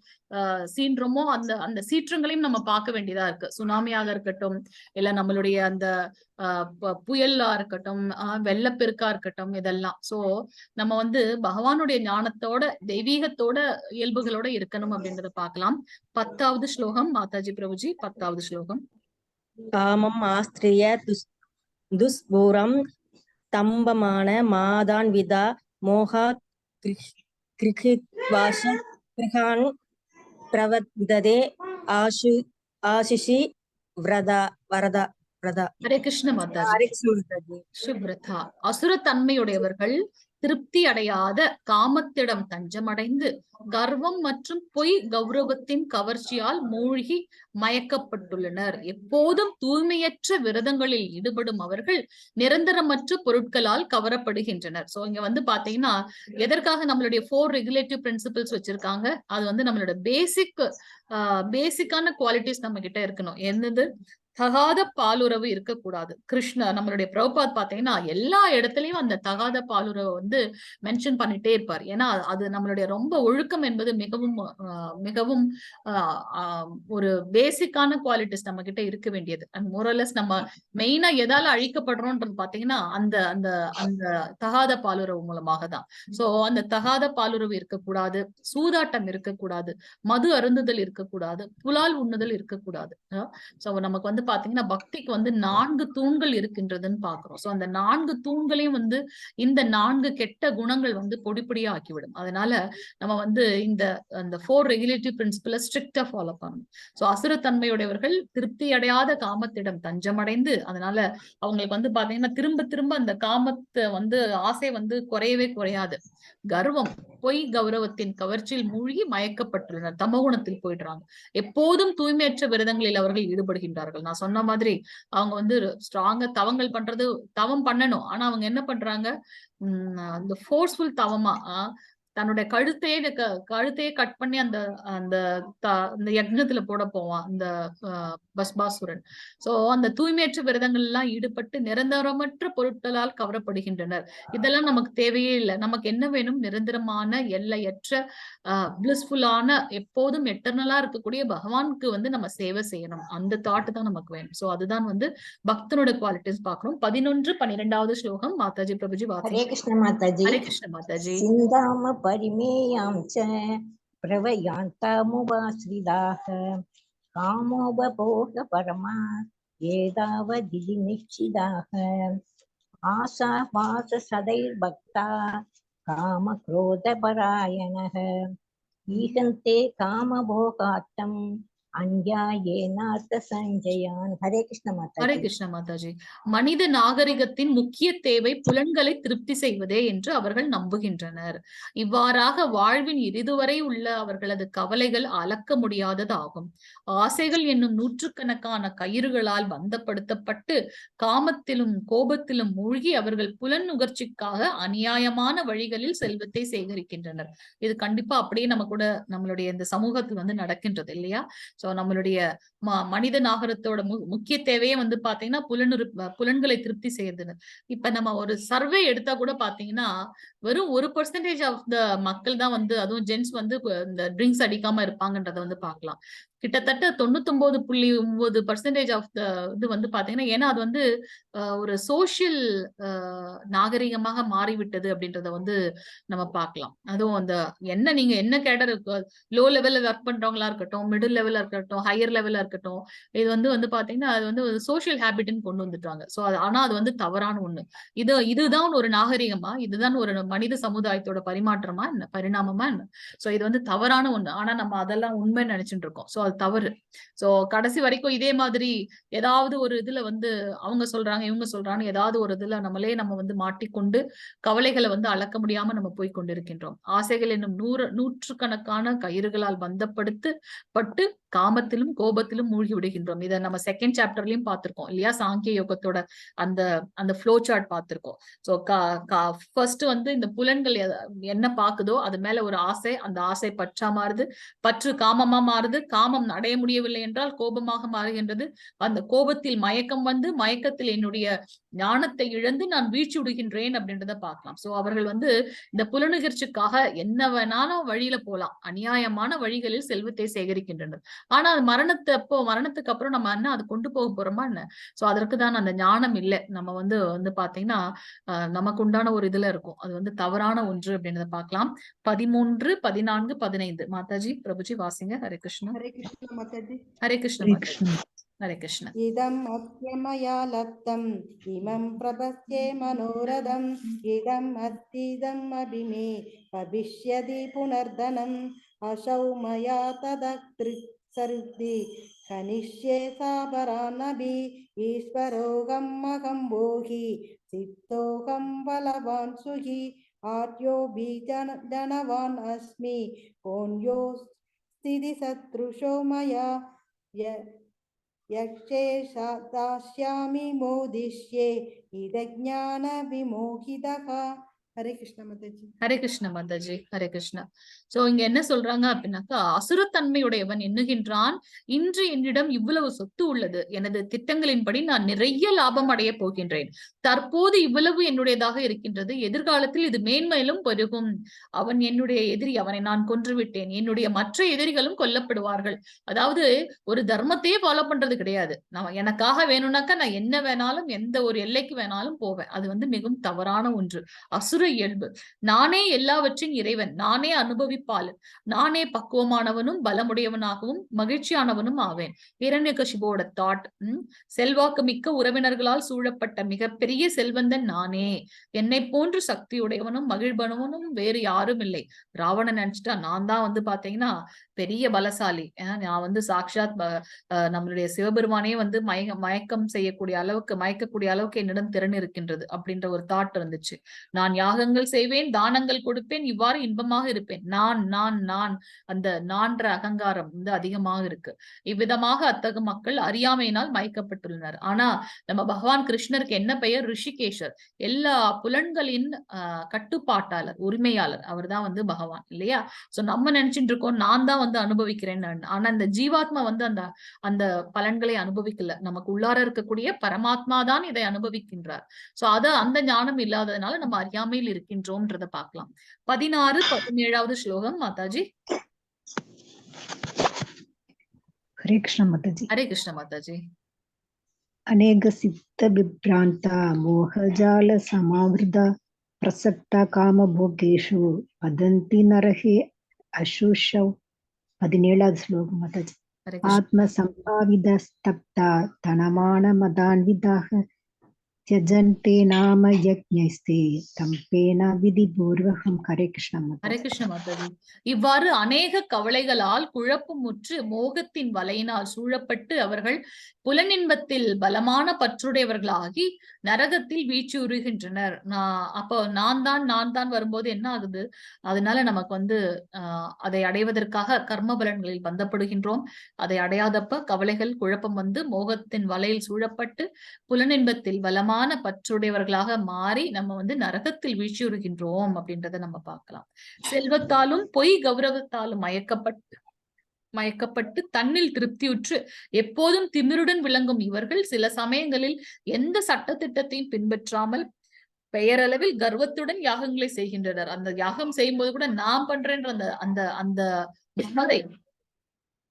சீன்றமோ அந்த அந்த சீற்றங்களையும் நம்ம பார்க்க வேண்டியதா இருக்கு. சுனாமியாக இருக்கட்டும், இல்ல நம்மளுடைய அந்த புயலா இருக்கட்டும், வெள்ளப்பெருக்கா இருக்கட்டும், இதெல்லாம். சோ நம்ம வந்து பகவானுடைய ஞானத்தோட, தெய்வீகத்தோட, இயல்புகளோட இருக்கணும் அப்படின்றத பார்க்கலாம். 10வது ஸ்லோகம் மாதாஜி பிரபுஜி, 10வது ஸ்லோகம். காமம் ஆஸ்திரிய துஷ்பூரம் தம்பமான மாதான் விதா மோகா கிருஹித்வாச கிருஹான் பிரவந்ததே ஆசு ஆசிஷி விரதா வரதா விரதா. ஹரே கிருஷ்ண மாதாஜி. ஹரே கிருஷ்ண மாதாஜி. சுப்ரதா, அசுர தன்மையுடையவர்கள் திருப்தி அடையாத காமத்திடம் தஞ்சமடைந்து கர்வம் மற்றும் பொய் கௌரவத்தின் கவர்ச்சியால் மூழ்கி மயக்கப்பட்டுள்ளனர். எப்போதும் தூய்மையற்ற விரதங்களில் ஈடுபடும் அவர்கள் நிரந்தரமற்ற பொருட்களால் கவரப்படுகின்றனர். சோ இங்க வந்து பாத்தீங்கன்னா எதற்காக நம்மளுடைய 4 ரெகுலேட்டிவ் பிரின்சிபிள்ஸ் வச்சிருக்காங்க? அது வந்து நம்மளோட பேசிக்கான குவாலிட்டிஸ் நம்ம கிட்ட இருக்கணும். என்னது? தகாத பாலுறவு இருக்கக்கூடாது. கிருஷ்ண நம்மளுடைய பிரபுபாத் பாத்தீங்கன்னா எல்லா இடத்துலயும் அந்த தகாத பாலுறவை வந்து மென்ஷன் பண்ணிட்டே இருப்பார். ஏன்னா அது நம்மளுடைய ரொம்ப ஒழுக்கம் என்பது மிகவும் மிகவும் ஒரு பேசிக்கான குவாலிட்டிஸ் நம்ம கிட்ட இருக்க வேண்டியது. அண்ட் மோரலஸ் நம்ம மெயினா எதால அழிக்கப்படுறோம்ன்றது பாத்தீங்கன்னா அந்த அந்த அந்த தகாத பாலுறவு மூலமாக தான். சோ அந்த தகாத பாலுறவு இருக்கக்கூடாது, சூதாட்டம் இருக்கக்கூடாது, மது அருந்துதல் இருக்கக்கூடாது, புலால் உண்ணுதல் இருக்கக்கூடாது. சோ நமக்கு வந்து பாத்தீங்கன்னா பக்திக்கு வந்து 4 தூண்கள் இருக்கின்றதுன்னு பாக்குறோம். சோ அந்த 4 தூண்களையும் வந்து இந்த 4 கெட்ட குணங்கள் வந்து பொடி பொடியா ஆக்கிவிடும். அதனால நம்ம வந்து இந்த அந்த 4 ரெகுலேட்டிவ் பிரின்சிபலை ஸ்ட்ரிக்டா ஃபாலோ பண்ணணும். சோ அசுரத்தன்மையுடையவர்கள் திருப்தி அடையாத காமத்திடம் தஞ்சமடைந்து, அதனால அவங்களுக்கு வந்து பாத்தீங்கன்னா திரும்ப திரும்ப அந்த காமத்தை வந்து ஆசை வந்து குறையவே குறையாது. கர்வம், பொய் கௌரவத்தின் கவர்ச்சியில் மூழ்கி மயக்கப்பட்டுள்ளனர், தமகுணத்தில் போயிடுறாங்க. எப்போதும் தூய்மையற்ற விரதங்களில் அவர்கள் ஈடுபடுகின்றார்கள். நான் சொன்ன மாதிரி அவங்க வந்து ஸ்ட்ராங்கா தவங்கள் பண்றது, தவம் பண்ணணும். ஆனா அவங்க என்ன பண்றாங்க, அந்த ஃபோர்ஸ்ஃபுல் தவமா தன்னுடைய கழுத்தையே கட் பண்ணி அந்த அந்த அந்த யக்ஞத்துல போட போவான் அந்த பஸ்பாசுரன். சோ அந்த தூய்மையற்ற விரதங்கள் எல்லாம் ஈடுபட்டு நிரந்தரமற்ற பொருட்களால் கவரப்படுகின்றனர். இதெல்லாம் நமக்கு தேவையே இல்லை. நமக்கு என்ன வேணும்? நிரந்தரமான, எல்லையற்ற, பிளிஸ்ஃபுல்லான, எப்போதும் எட்டர்னலா இருக்கக்கூடிய பகவானுக்கு வந்து நம்ம சேவை செய்யணும். அந்த தாட் தான் நமக்கு வேணும். சோ அதுதான் வந்து பக்தனோட குவாலிட்டிஸ் பாக்குறோம். 11 12வது ஸ்லோகம் மாதாஜி பிரபுஜி. ஹரே கிருஷ்ண மாதாஜி. ஹரே கிருஷ்ண மாதாஜி. சிந்தாம परिमेयां च प्रवयान्तामुपाश्रिताः कामोपभोगपरमा एतावदिति निश्चिताः आशापाशसदैर्भक्ता कामक्रोधपरायणः ईहन्ते कामभोगार्थम् அன்யாயேனார்த்த சஞ்சயான். ஹரே கிருஷ்ண மாதாஜி. ஹரே கிருஷ்ண மாதாஜி. மனித நாகரிகத்தின் முக்கிய தேவை புலன்களை திருப்தி செய்வதே என்று அவர்கள் நம்புகின்றனர். இவ்வாறாக வாழ்வின் இறுதிவரை உள்ள அவர்களது கவலைகள் அளக்க முடியாததாகும். ஆசைகள் என்னும் நூற்றுக்கணக்கான கயிறுகளால் பந்தப்படுத்தப்பட்டு காமத்திலும் கோபத்திலும் மூழ்கி அவர்கள் புலன் நுகர்ச்சிக்காக அநியாயமான வழிகளில் செல்வத்தை சேகரிக்கின்றனர். இது கண்டிப்பா அப்படியே நம்ம கூட நம்மளுடைய இந்த சமூகத்தில் வந்து நடக்கின்றது இல்லையா? சோ நம்மளுடைய மனித நாகரத்தோட முக்கிய தேவையே வந்து பாத்தீங்கன்னா புலன்களை திருப்தி செய்யறதுன்னு. இப்ப நம்ம ஒரு சர்வே எடுத்தா கூட பாத்தீங்கன்னா வெறும் 1% ஆஃப் the மக்கள் தான் வந்து, அதுவும் ஜென்ட்ஸ் வந்து இந்த ட்ரிங்க்ஸ் அடிக்காம இருப்பாங்கன்றத வந்து பாக்கலாம். கிட்டத்தட்ட 99.9% ஆஃப் the இது வந்து பாத்தீங்கன்னா, ஏன்னா அது வந்து ஒரு சோசியல் நாகரிகமாக மாறிவிட்டது அப்படின்றத வந்து நம்ம பார்க்கலாம். அதுவும் அந்த என்ன நீங்க என்ன கேடர் லோ லெவல்ல ஒர்க் பண்றவங்களா இருக்கட்டும், மிடில் லெவல்ல இருக்கட்டும், ஹையர் லெவல்ல இருக்கட்டும், இது வந்து வந்து பாத்தீங்கன்னா அது வந்து ஒரு சோசியல் ஹேபிட்னு கொண்டு வந்துட்டாங்க. சோ அது ஆனா அது வந்து தவறான ஒண்ணு. இதுதான் ஒரு நாகரிகமா? இதுதான் ஒரு மனித சமுதாயத்தோட பரிமாற்றமா என்ன, பரிணாமமா என்ன? சோ இது வந்து தவறான ஒண்ணு. ஆனா நம்ம அதெல்லாம் உண்மை நினைச்சிட்டு இருக்கோம். சோ அது தவறு. சோ கடைசி வரைக்கும் இதே மாதிரி ஏதாவது ஒரு இதுல வந்து அவங்க சொல்றாங்க இவங்க சொல்றாங்க ஏதாவது ஒரு இதுல நம்மளே நம்ம வந்து மாட்டிக்கொண்டு கவலைகளை வந்து அளக்க முடியாம நம்ம போய் கொண்டிருக்கின்றோம். ஆசைகள் என்னும் நூற்றுக்கணக்கான கயிறுகளால் பந்தப்படுத்து பட்டு காமத்திலும் கோபத்திலும் மூழ்கி விடுகின்றோம். இதை நம்ம செகண்ட் சாப்டர்லயும் பார்த்திருக்கோம் இல்லையா? சாங்கிய யோகத்தோட அந்த அந்த ஃப்ளோ சார்ட் பார்த்திருக்கோம். சோ ஃபர்ஸ்ட் வந்து இந்த புலன்கள் என்ன பாக்குதோ அது மேல ஒரு ஆசை, அந்த ஆசை பற்றா மாறுது, பற்று காமமா மாறுது, காமம் அடைய முடியவில்லை என்றால் கோபமாக மாறுகின்றது, அந்த கோபத்தில் மயக்கம் வந்து மயக்கத்தில் என்னுடைய ஞானத்தை இழந்து நான் வீழ்ச்சி விடுகின்றேன் அப்படின்றத பார்க்கலாம். சோ அவர்கள் வந்து இந்த புலனுகர்ச்சிக்காக என்ன வேணாலும் வழியில போலாம், அநியாயமான வழிகளில் செல்வத்தை சேகரிக்கின்றனர். ஆனா அது மரணத்துக்கு அப்புறம் நம்ம என்ன அது கொண்டு போக போறோமா என்ன? சோ அதற்கு தான் அந்த ஞானம் இல்லை. நம்ம வந்து வந்து பாத்தீங்கன்னா நமக்கு உண்டான ஒரு இதுல இருக்கும், அது வந்து தவறான ஒன்று அப்படின்றத பார்க்கலாம். 13, 14, 15 மாதாஜி பிரபுஜி வாசிங்க. ஹரே கிருஷ்ணா. ஹரே கிருஷ்ணா மாதாஜி. ஹரே கிருஷ்ண ஹரே மாதாஜி. கிருஷ்ணா. ஹரே கிருஷ்ணா. இதம் அத்ய மயா லப்தம் இமம் பிரபஸ்யே மனோரதம் இதம் அஸ்திதம் அபிமே பவிஷ்யதி புனர்தனம் அசௌ மயா ததக்திரு சருத்தி கனிஷ்யே சாபரானபி ஈஸ்வரோகம் அகம் போகி சித்தோகம் பலவான் சுகி ஆர்யோ பீஜன ஜனவான் அஸ்மி கோன்யோ ஸ்திதி சத்ருஷோ மயா யக்ஷே தாஸ்யாமி மோதிஷ்யே இதஜான விமோகிதः. ஹரே கிருஷ்ண மாதாஜி. ஹரே கிருஷ்ண மாதாஜி. ஹரே கிருஷ்ணா. சோ இங்க என்ன சொல்றாங்க அப்படின்னாக்கா, அசுரத்தன்மையுடையவன் எண்ணுகின்றான், இன்று என்னிடம் இவ்வளவு சொத்து உள்ளது, எனது திட்டங்களின்படி நான் நிறைய லாபம் அடைய போகின்றேன், தற்போது இவ்வளவு என்னுடையதாக இருக்கின்றது, எதிர்காலத்தில் இது மேன்மேலும் பெருகும், அவன் என்னுடைய எதிரி, அவனை நான் கொன்றுவிட்டேன், என்னுடைய மற்ற எதிரிகளும் கொல்லப்படுவார்கள். அதாவது ஒரு தர்மத்தையே ஃபாலோ பண்றது கிடையாது. நான் எனக்காக வேணும்னாக்கா நான் என்ன வேணாலும் எந்த ஒரு எல்லைக்கு வேணாலும் போவேன். அது வந்து மிகவும் தவறான ஒன்று, அசுர இயல்பு. நானே எல்லாவற்றின் இறைவன், நானே அனுபவிப்பாளன், நானே பக்குவமானவனும் பலமுடையவனாகவும் மகிழ்ச்சியானவனும் ஆவேன். இரண்யகசிபோட தாட். செல்வாக்கு மிக்க உறவினர்களால் சூழப்பட்ட மிகப்பெரிய செல்வந்தன் நானே, என்னை போன்று சக்தியுடையவனும் மகிழ்பவனும் வேறு யாரும் இல்லை. ராவணன் நினைச்சிட்டா நான் தான் வந்து பாத்தீங்கன்னா பெரிய பலசாலி, நான் வந்து சாட்சாத் நம்மளுடைய சிவபெருமானே வந்து மயக்கம் செய்யக்கூடிய அளவுக்கு, மயக்கக்கூடிய அளவுக்கு என்னிடம் திறன் இருக்கின்றது அப்படின்ற ஒரு தாட் இருந்துச்சு. நான் யாகங்கள் செய்வேன், தானங்கள் கொடுப்பேன், இவ்வாறு இன்பமாக இருப்பேன். நான் நான் நான், அந்த நான்ற அகங்காரம் வந்து அதிகமாக இருக்கு. இவ்விதமாக அத்தகு மக்கள் அறியாமையினால் மயக்கப்பட்டுள்ளனர். ஆனா நம்ம பகவான் கிருஷ்ணருக்கு என்ன பெயர்? ரிஷிகேஷர், எல்லா புலன்களின் கட்டுப்பாட்டாளர், உரிமையாளர் அவர் தான் வந்து பகவான் இல்லையா? சோ நம்ம நினைச்சிட்டு இருக்கோம் நான் தான் வந்து அனுபவிக்கிறேன்னு. ஆனா இந்த ஜீவாத்மா வந்து அந்த அந்த பலன்களை அனுபவிக்கல. நமக்கு உள்ளார இருக்கக்கூடிய பரமாத்மா தான் இதை அனுபவிக்கின்றார். சோ அத அந்த ஞானம் இல்லாததுனால நம்ம அறியாமையில் இருக்கின்றோம்ன்றத பார்க்கலாம். 16, 17வது ஸ்லோகம் மாதாஜி. ஹரே கிருஷ்ண மாதாஜி. ஹரே கிருஷ்ண மாதாஜி. அநேக சித்த விப்ராந்தா மோகஜால சமாவிருதா பிரசக்தா காம போகேஷு பதந்தி நரகே அசுஷவ். 17வது ஸ்லோகம் மாதாஜி. ஹரே கிருஷ்ணா. ஆத்ம சம்பாவித ஸ்தப்தா தனமான மதான்விதாக தியஜந்தே நாம யஜ்ஞைஸ்தே தம்பேன விதி பூர்வகம். ஹரே கிருஷ்ண ஹரே மாதாஜி. கிருஷ்ண மாதாஜி. இவ்வாறு அநேக கவலைகளால் குழப்பமுற்று மோகத்தின் வலையினால் சூழப்பட்டு அவர்கள் புலனின்பத்தில் பலமான பற்றுடையவர்களாகி நரகத்தில் வீழ்ச்சியுறுகின்றனர். நான் அப்போ நான் தான் நான் தான் வரும்போது என்ன ஆகுது? அதனால நமக்கு வந்து அதை அடைவதற்காக கர்ம பலன்களில் பந்தப்படுகின்றோம். அதை அடையாதப்ப கவலைகள் குழப்பம் வந்து மோகத்தின் வலையில் சூழப்பட்டு புலனின்பத்தில் பலமான பற்றுடையவர்களாக மாறி நம்ம வந்து நரகத்தில் வீழ்ச்சியுறுகின்றோம் அப்படின்றத நம்ம பார்க்கலாம். செல்வத்தாலும் பொய் கௌரவத்தாலும் மயக்கப்பட்டு தன்னில் திருப்தியுற்று எப்போதும் திமிருடன் விளங்கும் இவர்கள் சில சமயங்களில் எந்த சட்டத்திட்டத்தையும் பின்பற்றாமல் பெயரளவில் கர்வத்துடன் யாகங்களை செய்கின்றனர். அந்த யாகம் செய்யும் போது கூட நான் பண்றேன்ற அந்த அந்த அந்த மமதை,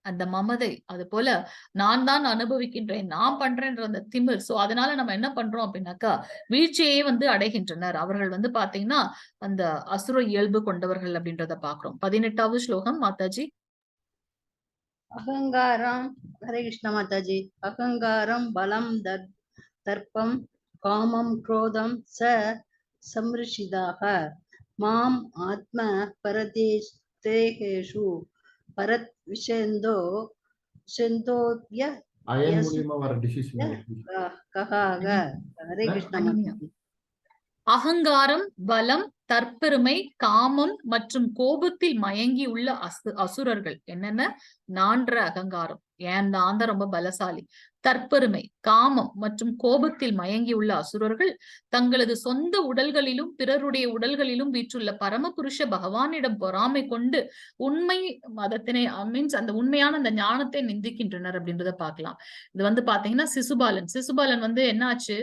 அந்த மமதை, அது போல நான் தான் அனுபவிக்கின்றேன், நான் பண்றேன்ற அந்த திமிர். சோ அதனால நம்ம என்ன பண்றோம் அப்படின்னாக்கா வீழ்ச்சியே வந்து அடைகின்றனர். அவர்கள் வந்து பாத்தீங்கன்னா அந்த அசுர இயல்பு கொண்டவர்கள் அப்படின்றத பாக்குறோம். 18வது ஸ்லோகம் மாதாஜி. அகங்காரம். ஹரே கிருஷ்ண மாதாஜி. அகங்காரம் பலம் தர்ப்பம் காமம் குரோதம் ச சம்ரிஷிதாக மாம் ஆத்ம பரதேஷு பரத் விஷந்தோ விஷந்தோத்ய அயன் மூலியமா வர டிசீஸ். ககாக. ஹரே கிருஷ்ண மாதாஜி. அகங்காரம் பலம் தற்பெருமை, காமம் மற்றும் கோபத்தில் மயங்கி உள்ள அசுரர்கள். என்னென்ன? நான்ற அகங்காரம், ஏன் தான் ரொம்ப பலசாலி. தற்பெருமை, காமம் மற்றும் கோபத்தில் மயங்கியுள்ள அசுரர்கள் தங்களது சொந்த உடல்களிலும் பிறருடைய உடல்களிலும் வீற்றுள்ள பரமபுருஷ பகவானிடம் பொறாமை கொண்டு உண்மை மதத்தினை, மீன்ஸ் அந்த உண்மையான அந்த ஞானத்தை நிந்திக்கின்றனர் அப்படின்றத பார்க்கலாம். இது வந்து பாத்தீங்கன்னா சிசுபாலன். சிசுபாலன் வந்து என்னாச்சு,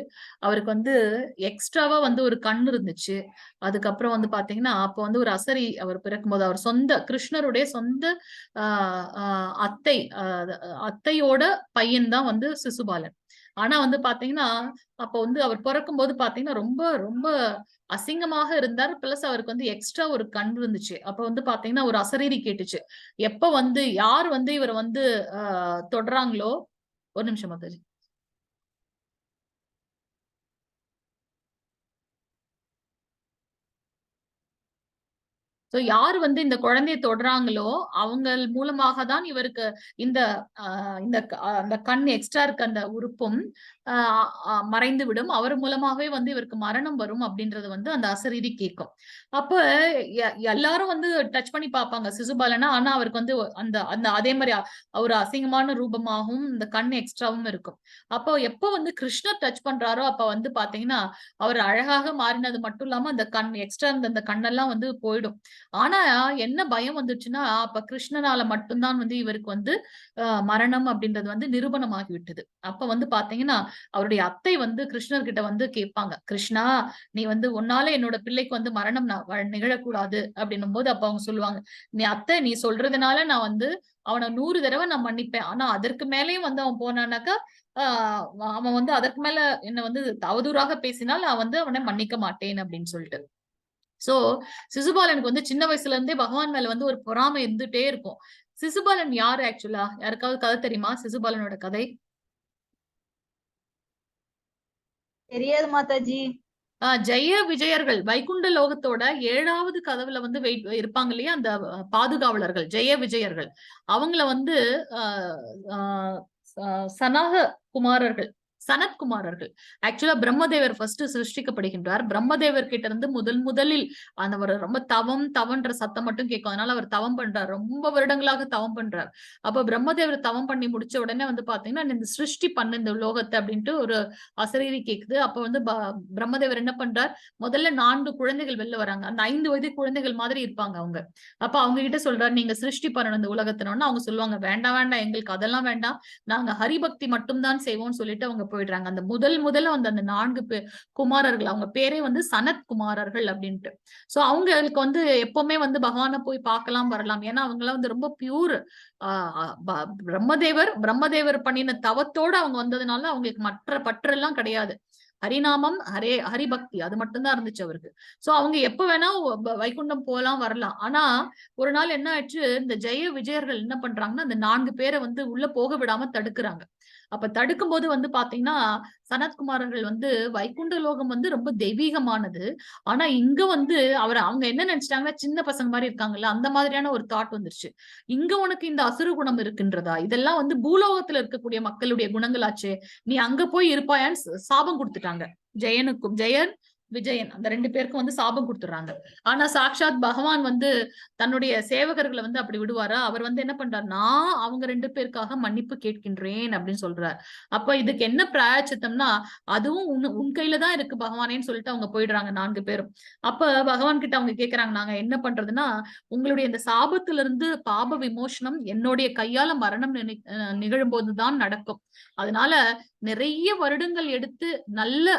அவருக்கு வந்து எக்ஸ்ட்ராவா வந்து ஒரு கண் இருந்துச்சு. அதுக்கப்புறம் வந்து பாத்தீங்கன்னா அப்ப வந்து ஒரு அசரி அவர் பிறக்கும்போது அவர் சொந்த கிருஷ்ணருடைய சொந்த அத்தை அத்தையோட பையன் தான் வந்து சிசுபாலன். ஆனா வந்து பாத்தீங்கன்னா அப்ப வந்து அவர் பிறக்கும் போது பாத்தீங்கன்னா ரொம்ப ரொம்ப அசிங்கமாக இருந்தார். பிளஸ் அவருக்கு வந்து எக்ஸ்ட்ரா ஒரு கண் இருந்துச்சு. அப்ப வந்து பாத்தீங்கன்னா ஒரு அசரீரி கேட்டுச்சு, எப்ப வந்து யார் வந்து இவரை வந்து தொடுறாங்களோ, ஒரு நிமிஷம் மாதாஜி. சோ யார் வந்து இந்த குழந்தையை தொடுறாங்களோ அவங்க மூலமாக தான் இவருக்கு இந்த இந்த அந்த கண் எக்ஸ்ட்ரா இருக்க அந்த உறுப்பும் மறைந்து விடும், அவர் மூலமாகவே வந்து இவருக்கு மரணம் வரும் அப்படின்றது வந்து அந்த அசரீரி கேட்கும். அப்ப எல்லாரும் வந்து டச் பண்ணி பார்ப்பாங்க சிசுபாலனா. ஆனா அவருக்கு வந்து அந்த அந்த அதே மாதிரி ஒரு அசிங்கமான ரூபமாகவும் இந்த கண் எக்ஸ்ட்ராவும் இருக்கும். அப்போ எப்ப வந்து கிருஷ்ணர் டச் பண்றாரோ அப்ப வந்து பாத்தீங்கன்னா அவர் அழகாக மாறினது மட்டும் இல்லாம அந்த கண் எக்ஸ்ட்ரா இருந்த அந்த கண்ணெல்லாம் வந்து போயிடும். ஆனா என்ன பயம் வந்துச்சுன்னா அப்ப கிருஷ்ணனால மட்டும்தான் வந்து இவருக்கு வந்து மரணம் அப்படின்றது வந்து நிரூபணமாகி விட்டது. அப்ப வந்து பாத்தீங்கன்னா அவருடைய அத்தை வந்து கிருஷ்ணர் கிட்ட வந்து கேட்பாங்க, கிருஷ்ணா நீ வந்து உன்னால என்னோட பிள்ளைக்கு வந்து மரணம் நிகழக்கூடாது அப்படின்னும் போது அப்ப அவங்க சொல்லுவாங்க, நீ அத்தை நீ சொல்றதுனால நான் வந்து அவனை 100 தடவை நான் மன்னிப்பேன், ஆனா அதற்கு மேலேயும் வந்து அவன் போனானாக்கா அவன் வந்து அதற்கு மேல என்ன வந்து அவதூறாக பேசினால் நான் வந்து அவனை மன்னிக்க மாட்டேன் அப்படின்னு சொல்லிட்டு. சோ சிசுபாலனுக்கு வந்து சின்ன வயசுல இருந்தே பகவான் மேல வந்து ஒரு பொறாமை இருந்துட்டே இருக்கும். சிசுபாலன் யாரு ஆக்சுவலா? யாருக்காவது கதை தெரியுமா சிசுபாலனோட கதை? தெரியாது மாதாஜி. ஜெய விஜயர்கள் வைகுண்ட லோகத்தோட 7வது கதவுல வந்து இருப்பாங்க இல்லையா, அந்த பாதுகாவலர்கள் ஜெய விஜயர்கள், அவங்கள வந்து சனாக குமாரர்கள், சனத்குமாரர்கள். ஆக்சுவலா பிரம்மதேவர் ஃபர்ஸ்ட் சிருஷ்டிக்கப்படுகின்றார். பிரம்மதேவர் கிட்ட இருந்து முதல் முதலில் அந்த ஒரு ரொம்ப தவம் தவன்ற சத்தம் மட்டும் கேட்கும். அதனால அவர் தவம் பண்றார், ரொம்ப வருடங்களாக தவம் பண்றார். அப்ப பிரம்மதேவர் தவம் பண்ணி முடிச்ச உடனே வந்து பாத்தீங்கன்னா இந்த சிருஷ்டி பண்ணு இந்த லோகத்தை அப்படின்ட்டு ஒரு அசரீரி கேக்குது. அப்ப வந்து பிரம்மதேவர் என்ன பண்றார், முதல்ல 4 குழந்தைகள் வெளில வராங்க. அந்த 5 வயது குழந்தைகள் மாதிரி இருப்பாங்க அவங்க. அப்ப அவங்க கிட்ட சொல்றாரு, நீங்க சிருஷ்டி பண்ணணும் இந்த உலகத்தினோன்னு. அவங்க சொல்லுவாங்க, வேண்டாம் வேண்டாம் எங்களுக்கு அதெல்லாம் வேண்டாம், நாங்க ஹரிபக்தி மட்டும்தான் செய்வோம்னு சொல்லிட்டு அவங்க போயிடுறாங்க. அந்த முதல் முதல்ல வந்து அந்த 4 குமாரர்கள், அவங்க பேரே வந்து சனத் குமாரர்கள் அப்படின்ட்டு. சோ அவங்களுக்கு வந்து எப்பவுமே வந்து பகவானை போய் பார்க்கலாம் வரலாம். ஏன்னா அவங்க எல்லாம் வந்து ரொம்ப பியூர். பிரம்மதேவர் பண்ணின தவத்தோட அவங்க வந்ததுனால அவங்களுக்கு மற்ற பற்றெல்லாம் கிடையாது. ஹரிநாமம், ஹரிபக்தி அது மட்டும்தான் இருந்துச்சு அவருக்கு. சோ அவங்க எப்ப வேணா வைகுண்டம் போலாம் வரலாம். ஆனா ஒரு நாள் என்ன ஆயிடுச்சு, இந்த ஜெய விஜயர்கள் என்ன பண்றாங்கன்னா அந்த 4 பேரை வந்து உள்ள போக விடாம தடுக்கிறாங்க. அப்ப தடுக்கும் போது வந்து பாத்தீங்கன்னா சனத்குமாரர்கள் வந்து வைகுண்ட லோகம் வந்து ரொம்ப தெய்வீகமானது, ஆனா இங்க வந்து அவங்க என்ன நினைச்சிட்டாங்கன்னா சின்ன பசங்க மாதிரி இருக்காங்கல்ல அந்த மாதிரியான ஒரு தாட் வந்துருச்சு. இங்க உனக்கு இந்த அசுர குணம் இருக்குன்றதா, இதெல்லாம் வந்து பூலோகத்துல இருக்கக்கூடிய மக்களுடைய குணங்களாச்சே, நீ அங்க போய் இருப்பாயான்னு சாபம் கொடுத்துட்டாங்க. ஜெயனுக்கும் ஜெயன் விஜயன் அந்த 2 பேருக்கும் வந்து சாபம் கொடுத்துறாங்க. ஆனா சாக்ஷாத் பகவான் வந்து தன்னுடைய சேவகர்களை வந்து அப்படி விடுவாரா? அவர் வந்து என்ன பண்றாரு, நான் அவங்க 2 பேருக்காக மன்னிப்பு கேட்கின்றேன் அப்படின்னு சொல்றார். அப்ப இதுக்கு என்ன பிராயச்சித்தம்னா அதுவும் உன் கையில தான் இருக்கு பகவானேன்னு சொல்லிட்டு அவங்க போயிடுறாங்க 4 பேரும். அப்ப பகவான் கிட்ட அவங்க கேக்குறாங்க, நாங்க என்ன பண்றதுன்னா உங்களுடைய இந்த சாபத்திலிருந்து பாப விமோசனம் என்னுடைய கையால மரணம் நிகழும் போதுதான் நடக்கும். அதனால நிறைய வருடங்கள் எடுத்து நல்ல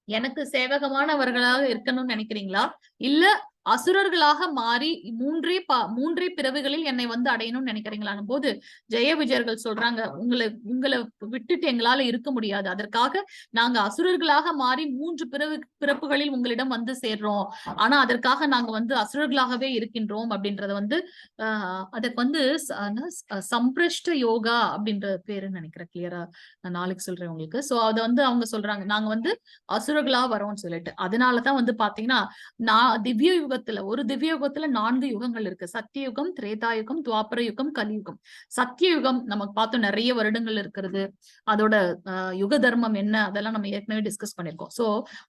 எனக்கு சேவகமானவர்களாக இருக்கணும்னு நினைக்கிறீங்களா, இல்ல அசுரர்களாக மாறி மூன்றே பிறவிகளில் என்னை வந்து அடையணும்னு நினைக்கிறீங்களான்னு போது ஜெய விஜயர்கள் சொல்றாங்க, உங்களை உங்களை விட்டுட்டு எங்களால இருக்க முடியாது, அதற்காக நாங்க அசுரர்களாக மாறி 3 பிறப்புகளில் உங்களிடம் வந்து சேர்றோம், ஆனா அதற்காக நாங்க வந்து அசுரர்களாகவே இருக்கின்றோம் அப்படின்றத வந்து அதற்கு வந்து சம்பிரஷ்ட யோகா அப்படின்ற பேருன்னு நினைக்கிறேன். கிளியரா நான் நாளைக்கு சொல்றேன் உங்களுக்கு. சோ அதை வந்து அவங்க சொல்றாங்க, நாங்க வந்து அசுரர்களா வரோம்னு சொல்லிட்டு. அதனாலதான் வந்து பாத்தீங்கன்னா நான் திவ்ய யுகத்துல யுகத்துல, ஒரு திவ்ய யுகத்துல 4 யுகங்கள் இருக்கு. சத்தியயுகம், திரேதாயுகம், துவாபர யுகம், கலியுகம். சத்தியயுகம் நமக்கு பார்த்தோம், நிறைய வருடங்கள் இருக்கிறது. அதோட யுக தர்மம் என்ன அதெல்லாம் நம்ம ஏற்கனவே டிஸ்கஸ் பண்ணிருக்கோம். சோ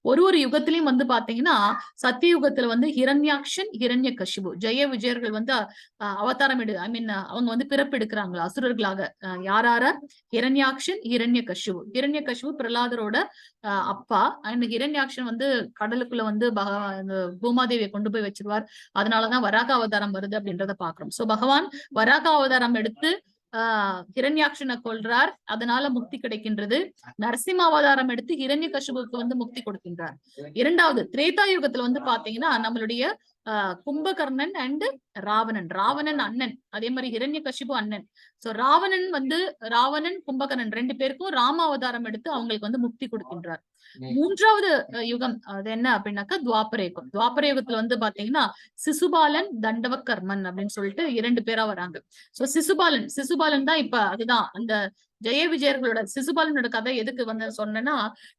ஒரு ஒரு யுகத்திலையும் வந்து பாத்தீங்கன்னா சத்தியயுகத்துல வந்து ஹிரண்யாக்ஷன், ஹிரண்ய கஷிபு, ஜெய விஜயர்கள் வந்து அவதாரம் எடு, ஐ மீன் அவங்க வந்து பிறப்பு எடுக்கிறாங்களா அசுரர்களாக. யாரார? ஹிரண்யாக்ஷன், ஹிரண்ய கஷிபு. ஹிரண்ய கஷிபு பிரகலாதரோட அப்பா. அண்ட் ஹிரண்யாக்ஷன் வந்து கடலுக்குள்ள வந்து பூமாதேவியை கொண்டு போய் வச்சிருவார். அதனாலதான் வராக அவதாரம் வருது அப்படின்றத பாக்குறோம். சோ பகவான் வராக அவதாரம் எடுத்து ஹிரண்யாக்ஷனை கொல்றார், அதனால முக்தி கிடைக்கின்றது. நரசிம்ம அவதாரம் எடுத்து ஹிரண்ய கஷிபுக்கு வந்து முக்தி கொடுக்கின்றார். இரண்டாவது திரேதா யுகத்துல வந்து பாத்தீங்கன்னா நம்மளுடைய கும்பகர்ணன் அண்ட் ராவணன், ராவணன் அண்ணன், அதே மாதிரி ஹிரண்ய கஷிபு அண்ணன். சோ ராவணன் வந்து ராவணன் கும்பகர்ணன் 2 பேருக்கும் ராம அவதாரம் எடுத்து அவங்களுக்கு வந்து முக்தி கொடுக்கின்றார். மூன்றாவது யுகம் அது என்ன அப்படின்னாக்கா துவாபர யுகம். துவாபர யுகத்துல வந்து பாத்தீங்கன்னா சிசுபாலன், தண்டவக்கர்மன் அப்படின்னு சொல்லிட்டு 2 பேரா வராங்க. சோ சிசுபாலன் சிசுபாலன் தான் இப்ப அதுதான் அந்த ஜெய விஜயர்களோட சிசுபாலனோட கதை எதுக்கு வந்து சொன்னேன்னா,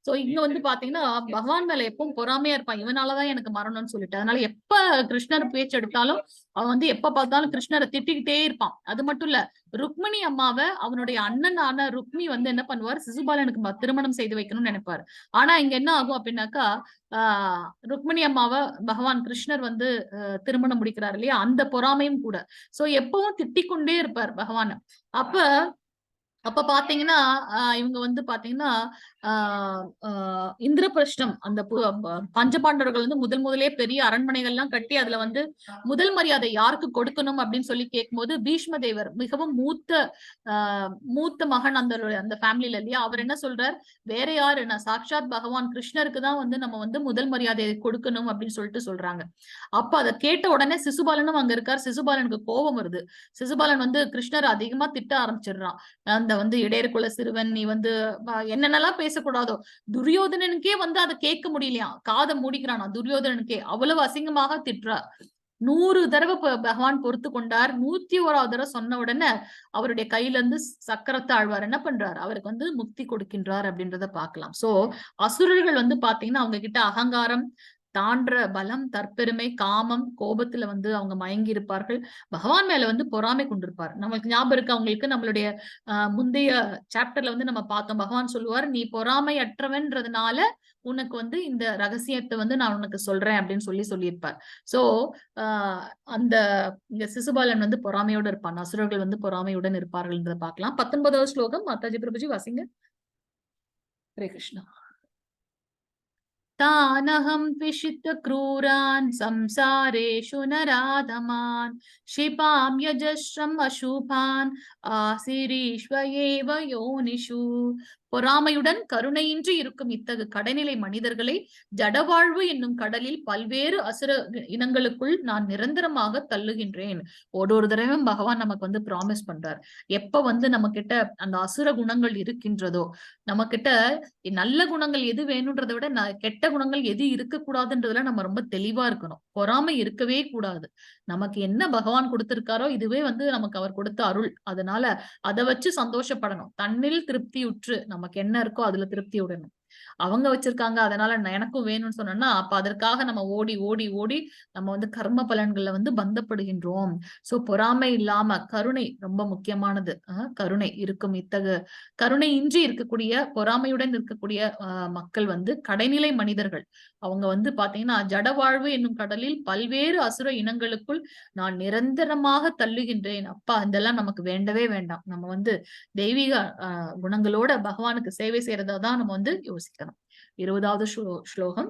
சோ இங்க வந்து பாத்தீங்கன்னா பகவான் மேல எப்பவும் பொறாமையா இருப்பான், இவனாலதான் எனக்கு மரணம்னு சொல்லிட்டு. அதனால எப்ப கிருஷ்ணர் பேச்சு எடுத்தாலும் அவன் வந்து எப்ப பார்த்தாலும் கிருஷ்ணரை திட்டிக்கிட்டே இருப்பான். அது மட்டும் இல்ல, ருக்மிணி அம்மாவை அவனுடைய அண்ணனான ருக்மி வந்து என்ன பண்ணுவார், சிசுபாலனுக்கு திருமணம் செய்து வைக்கணும்னு நினைப்பாரு. ஆனா இங்க என்ன ஆகும் அப்படின்னாக்கா ருக்மிணி அம்மாவை பகவான் கிருஷ்ணர் வந்து திருமணம் முடிக்கிறார் இல்லையா, அந்த பொறாமையும் கூட. சோ எப்பவும் திட்டிக் கொண்டே இருப்பார் பகவான். அப்ப அப்ப பாத்தீங்கன்னா இவங்க வந்து பாத்தீங்கன்னா இந்திரபிரஷ்டம் அந்த பஞ்சபாண்டவர்கள் வந்து முதல் முதலே பெரிய அரண்மனைகள் எல்லாம் கட்டி அதுல வந்து முதல் மரியாதை யாருக்கு கொடுக்கணும் அப்படின்னு சொல்லி கேட்கும்போது பீஷ்ம தேவர் மிகவும் மூத்த மூத்த மகன் அந்த அந்த ஃபேமிலியில இல்லையா, அவர் என்ன சொல்றார், வேற யாரு, நான் சாட்சாத் பகவான் கிருஷ்ணருக்கு தான் வந்து நம்ம வந்து முதல் மரியாதை கொடுக்கணும் அப்படின்னு சொல்லிட்டு சொல்றாங்க. அப்ப அதை கேட்ட உடனே சிசுபாலனும் அங்க இருக்கார். சிசுபாலனுக்கு கோபம் வருது. சிசுபாலன் வந்து கிருஷ்ணர் அதிகமா திட்ட ஆரம்பிச்சிடுறான். அந்த வந்து இடையர்குல சிறுவன், நீ வந்து என்னென்னலாம் பேசக்கூடாதோ, துரியோதனனுக்கே வந்து அதை கேட்க முடியலையா, காதை மூடிக்கிறானா துரியோதனனுக்கே, அவ்வளவு அசிங்கமாக திட்டுறார். 100 தடவை பகவான் பொறுத்து கொண்டார். 101வது தடவை சொன்ன உடனே அவருடைய கையில இருந்து சக்கரத்தை ஆழ்வார் என்ன பண்றார், அவருக்கு வந்து முக்தி கொடுக்கின்றார் அப்படின்றத பார்க்கலாம். சோ அசுரர்கள் வந்து பாத்தீங்கன்னா அவங்க கிட்ட அகங்காரம், தான்ற பலம், தற்பெருமை, காமம், கோபத்துல வந்து அவங்க மயங்கி இருப்பார்கள். பகவான் மேல வந்து பொறாமை கொண்டிருப்பார். நம்மளுக்கு ஞாபகம் இருக்கு, அவங்களுக்கு நம்மளுடைய முந்தைய சாப்டர்ல வந்து நம்ம பார்த்தோம். பகவான் சொல்லுவார், நீ பொறாமை அற்றவன்றதுனால உனக்கு வந்து இந்த ரகசியத்தை வந்து நான் உனக்கு சொல்றேன் அப்படின்னு சொல்லி சொல்லியிருப்பார். சோ அந்த இங்க சிசுபாலன் வந்து பொறாமையோடு இருப்பான், அசுரர்கள் வந்து பொறாமையுடன் இருப்பார்கள் பார்க்கலாம். 19வது ஸ்லோகம் மாதாஜி பிரபுஜி வாசிங்க. ஹரே கிருஷ்ணா. तानहं द्विषित क्रूरान् संसारेषु नराधमान् क्षिपाम्यजस्रम् अशुभान् ஆசிரீஷ்வ ஏவ யோனிஷு. பொறாமையுடன் கருணையின்றி இருக்கும் இத்தகு கடைநிலை மனிதர்களை ஜடவாழ்வு என்னும் கடலில் பல்வேறு அசுர இனங்களுக்குள் நான் நிரந்தரமாக தள்ளுகின்றேன். ஒரு ஒரு தடவையும் பகவான் நமக்கு வந்து ப்ராமிஸ் பண்றார். எப்ப வந்து நம்ம கிட்ட அந்த அசுர குணங்கள் இருக்கின்றதோ, நம்ம கிட்ட நல்ல குணங்கள் எது வேணுன்றதை விட கெட்ட குணங்கள் எது இருக்கக்கூடாதுன்றதுல நம்ம ரொம்ப தெளிவா இருக்கணும். பொறாமை இருக்கவே கூடாது. நமக்கு என்ன பகவான் கொடுத்திருக்காரோ இதுவே வந்து நமக்கு அவர் கொடுத்த அருள். அதனால அதை வச்சு சந்தோஷப்படணும். தன்னில் திருப்தியுற்று நமக்கு என்ன இருக்கோ அதுல திருப்தி விடணும். அவங்க வச்சிருக்காங்க அதனால எனக்கும் வேணும்னு சொன்னோம்னா அப்ப அதற்காக நம்ம ஓடி ஓடி ஓடி நம்ம வந்து கர்ம பலன்களை வந்து பந்தப்படுகின்றோம். சோ பொறாமை இல்லாம கருணை ரொம்ப முக்கியமானது. கருணை இருக்கும் இத்தகு கருணை இன்றி இருக்கக்கூடிய பொறாமையுடன் இருக்கக்கூடிய மக்கள் வந்து கடைநிலை மனிதர்கள். அவங்க வந்து பாத்தீங்கன்னா ஜடவாழ்வு என்னும் கடலில் பல்வேறு அசுர இனங்களுக்குள் நான் நிரந்தரமாக தள்ளுகின்றேன். அப்பா இதெல்லாம் நமக்கு வேண்டவே வேண்டாம். நம்ம வந்து தெய்வீக குணங்களோட பகவானுக்கு சேவை செய்யறதா தான் நம்ம வந்து யோசிக்கணும். 20வது ஸ்லோகம்.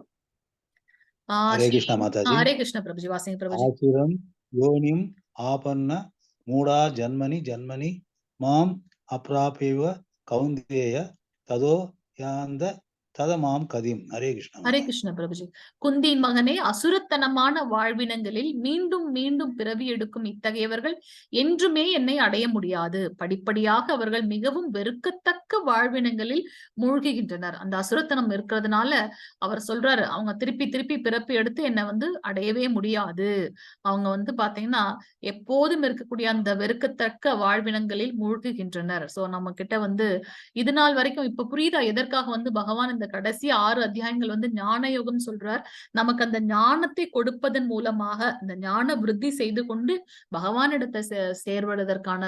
ஹரே கிருஷ்ணா மாதாஜி. ஹரே கிருஷ்ண பிரபுஜி, வாசிங்க பிரபுஜி. ஆசுரம் யோனிம் ஆபன்ன மூடா ஜன்மனி ஜன்மனி மாம் அப்ராபேவ கௌந்தேய ததோ யாந்த ததமாம் கதிம். ஹரே கிருஷ்ணா. ஹரே கிருஷ்ண பிரபுஜி. குந்தியின் மகனே, அசுரத்தனமான வாழ்வினங்களில் மீண்டும் மீண்டும் பிறவி எடுக்கும் இத்தகையவர்கள் என்றுமே என்னை அடைய முடியாது. படிப்படியாக அவர்கள் மிகவும் வெறுக்கத்தக்க வாழ்வினங்களில் மூழ்குகின்றனர். அந்த அசுரத்தனம் இருக்கிறதுனால அவர் சொல்றாரு, அவங்க திருப்பி திருப்பி பிறப்பு எடுத்து என்னை வந்து அடையவே முடியாது. அவங்க வந்து பாத்தீங்கன்னா எப்போதும் இருக்கக்கூடிய அந்த வெறுக்கத்தக்க வாழ்வினங்களில் மூழ்குகின்றனர். சோ நம்ம கிட்ட வந்து இது நாள் வரைக்கும் இப்ப புரியுதா எதற்காக வந்து பகவான் இந்த இந்த கடைசி 6 அத்தியாயங்கள் வந்து ஞான யோகம் சொல்றார். நமக்கு அந்த ஞானத்தை கொடுப்பதன் மூலமாக இந்த ஞான விருத்தி செய்து கொண்டு பகவானிடத்தை சேர்வதற்கான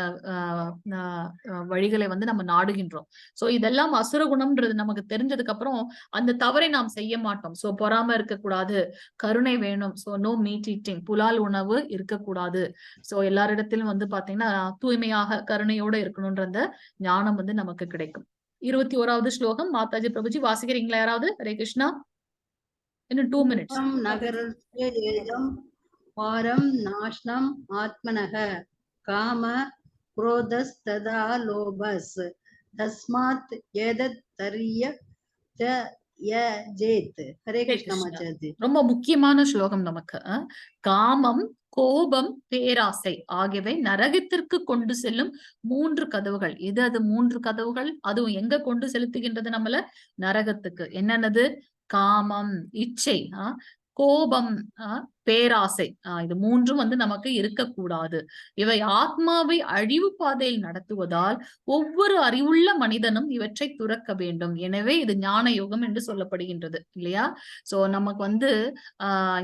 வழிகளை வந்து நம்ம நாடுகின்றோம். சோ இதெல்லாம் அசுர குணம்ன்றது நமக்கு தெரிஞ்சதுக்கு அப்புறம் அந்த தவறை நாம் செய்ய மாட்டோம். சோ பொறாம இருக்கக்கூடாது, கருணை வேணும். சோ நோ மீட் ஈட்டிங், புலால் உணவு இருக்கக்கூடாது. சோ எல்லாரிடத்திலும் வந்து பாத்தீங்கன்னா தூய்மையாக கருணையோட இருக்கணும்ன்ற அந்த ஞானம் வந்து நமக்கு கிடைக்கும். 21வது ஸ்லோகம் மாதாஜி பிரபுஜி வாசிக்கிறீங்களா யாராவது? ஹரே கிருஷ்ணா. இன்னும் 2 மினிட்ஸ். நகரேதம் பாரம் நாஷ்னம் ஆத்மனக காம குரோதஸ்ததா லோபஸ் தஸ்மாத் ஏதத் தரிய யஜேத். ஹரே கிருஷ்ணா மாதாஜி. ரொம்ப முக்கியமான ஸ்லோகம் நமக்கு. காமம், கோபம், பேராசை ஆகியவை நரகத்திற்கு கொண்டு செல்லும் 3 கதவுகள். எது அது 3 கதவுகள்? அதுவும் எங்க கொண்டு செலுத்துகின்றது நம்மள? நரகத்துக்கு. என்னன்னது? காமம், இச்சை, கோபம், பேராசை, இது 3 வந்து நமக்கு இருக்கக்கூடாது. இவை ஆத்மாவை அழிவு பாதையில் நடத்துவதால் ஒவ்வொரு அறிவுள்ள மனிதனும் இவற்றை துறக்க வேண்டும். எனவே இது ஞான யோகம் என்று சொல்லப்படுகின்றது இல்லையா? சோ நமக்கு வந்து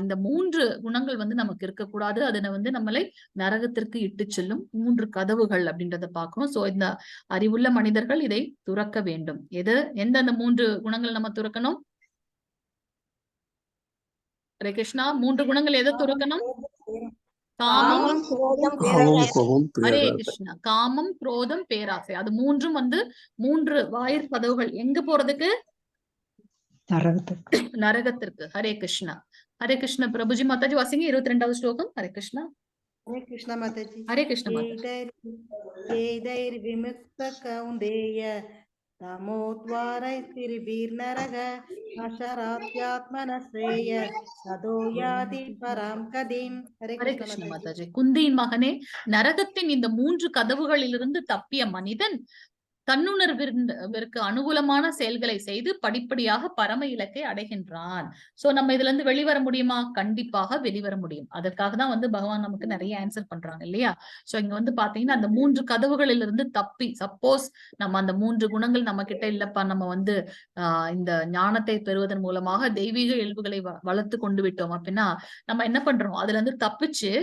இந்த 3 குணங்கள் வந்து நமக்கு இருக்கக்கூடாது. அதனை வந்து நம்மளை நரகத்திற்கு இட்டு செல்லும் 3 கதவுகள் அப்படின்றத பாக்குறோம். சோ இந்த அறிவுள்ள மனிதர்கள் இதை துறக்க வேண்டும். எது எந்தெந்த 3 குணங்கள் நம்ம துறக்கணும்? ஹரே கிருஷ்ணா. 3 குணங்கள் எதை துறக்கணும்? காமம், கோபம், ஹரே கிருஷ்ணா. காமம், குரோதம், பேராசை. அது 3 வந்து 3 வாயிற் கதவுகள். எங்க போறதுக்கு? நரகத்துக்கு. நரகத்திற்கு. ஹரே கிருஷ்ணா. ஹரே கிருஷ்ணா பிரபுஜி மாதாஜி வாசிங்க 22வது ஸ்லோகம். ஹரே கிருஷ்ணா. ஹரே கிருஷ்ணா மாதாஜி. ஹரே கிருஷ்ணா மாதாஜி. ஏதைர்விமுக்த கௌந்தேய தமோத்வாரைஸ்திரிபிர்நரக அசராத்யாத்மனஸ்ரேய ததோ யாதி பராம் கதிம். ஹரே ஹரே கிருஷ்ணா கிருஷ்ண மாதாஜி. மாதாஜி. குந்தியின் மகனே, நரகத்தின் இந்த 3 கதவுகளிலிருந்து தப்பிய மனிதன் தன்னுணர்விற்கு அனுகூலமான செயல்களை செய்து படிப்படியாக பரம இலக்கை அடைகின்றான். சோ நம்ம இதுல இருந்து வெளிவர முடியுமா? கண்டிப்பாக வெளிவர முடியும். அதற்காக தான் வந்து பகவான் நமக்கு நிறைய ஆன்சர் பண்றாங்க இல்லையா? சோ இங்க வந்து பாத்தீங்கன்னா அந்த 3 கதவுகளிலிருந்து தப்பி, சப்போஸ் நம்ம அந்த 3 குணங்கள் நம்ம கிட்ட இல்லப்பா, நம்ம வந்து இந்த ஞானத்தை பெறுவதன் மூலமாக தெய்வீக இயல்புகளை வளர்த்து கொண்டு விட்டோம் அப்படின்னா நம்ம என்ன பண்றோம்? அதுல இருந்து தப்பிச்சு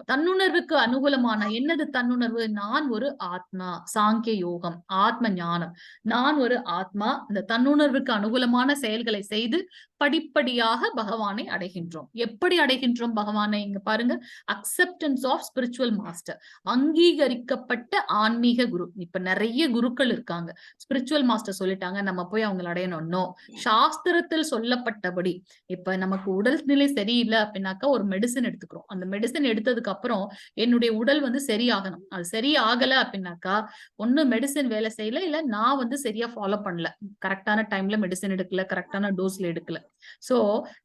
தன்னுணர்வுக்கு அனுகூலமான, என்னது தன்னுணர்வு? நான் ஒரு ஆத்மா, சாங்கிய யோகம், ஆத்ம ஞானம். நான் ஒரு ஆத்மா, இந்த தன்னுணர்வுக்கு அனுகூலமான செயல்களை செய்து படிப்படியாக பகவானை அடைகின்றோம். எப்படி அடைகின்றோம் பகவானை? இங்க பாருங்க, அக்செப்டன்ஸ் ஆஃப் ஸ்பிரிச்சுவல் மாஸ்டர், அங்கீகரிக்கப்பட்ட ஆன்மீக குரு. இப்ப நிறைய குருக்கள் இருக்காங்க, ஸ்பிரிச்சுவல் மாஸ்டர் சொல்லிட்டாங்க, நம்ம போய் அவங்களை அடையணும். நோ, சாஸ்திரத்தில் சொல்லப்பட்டபடி. இப்ப நமக்கு உடல்நிலை சரியில்லை அப்படின்னாக்கா ஒரு மெடிசன் எடுத்துக்கிறோம். அந்த மெடிசன் எடுத்ததுக்கு அப்புறம் என்னுடைய உடல் வந்து சரியாகணும். அது சரியாகல அப்படின்னாக்கா ஒண்ணு மெடிசன் வேலை செய்யல, இல்ல நான் வந்து சரியா ஃபாலோ பண்ணல, கரெக்டான டைம்ல மெடிசன் எடுக்கல, கரெக்டான டோஸ்ல எடுக்கல. சோ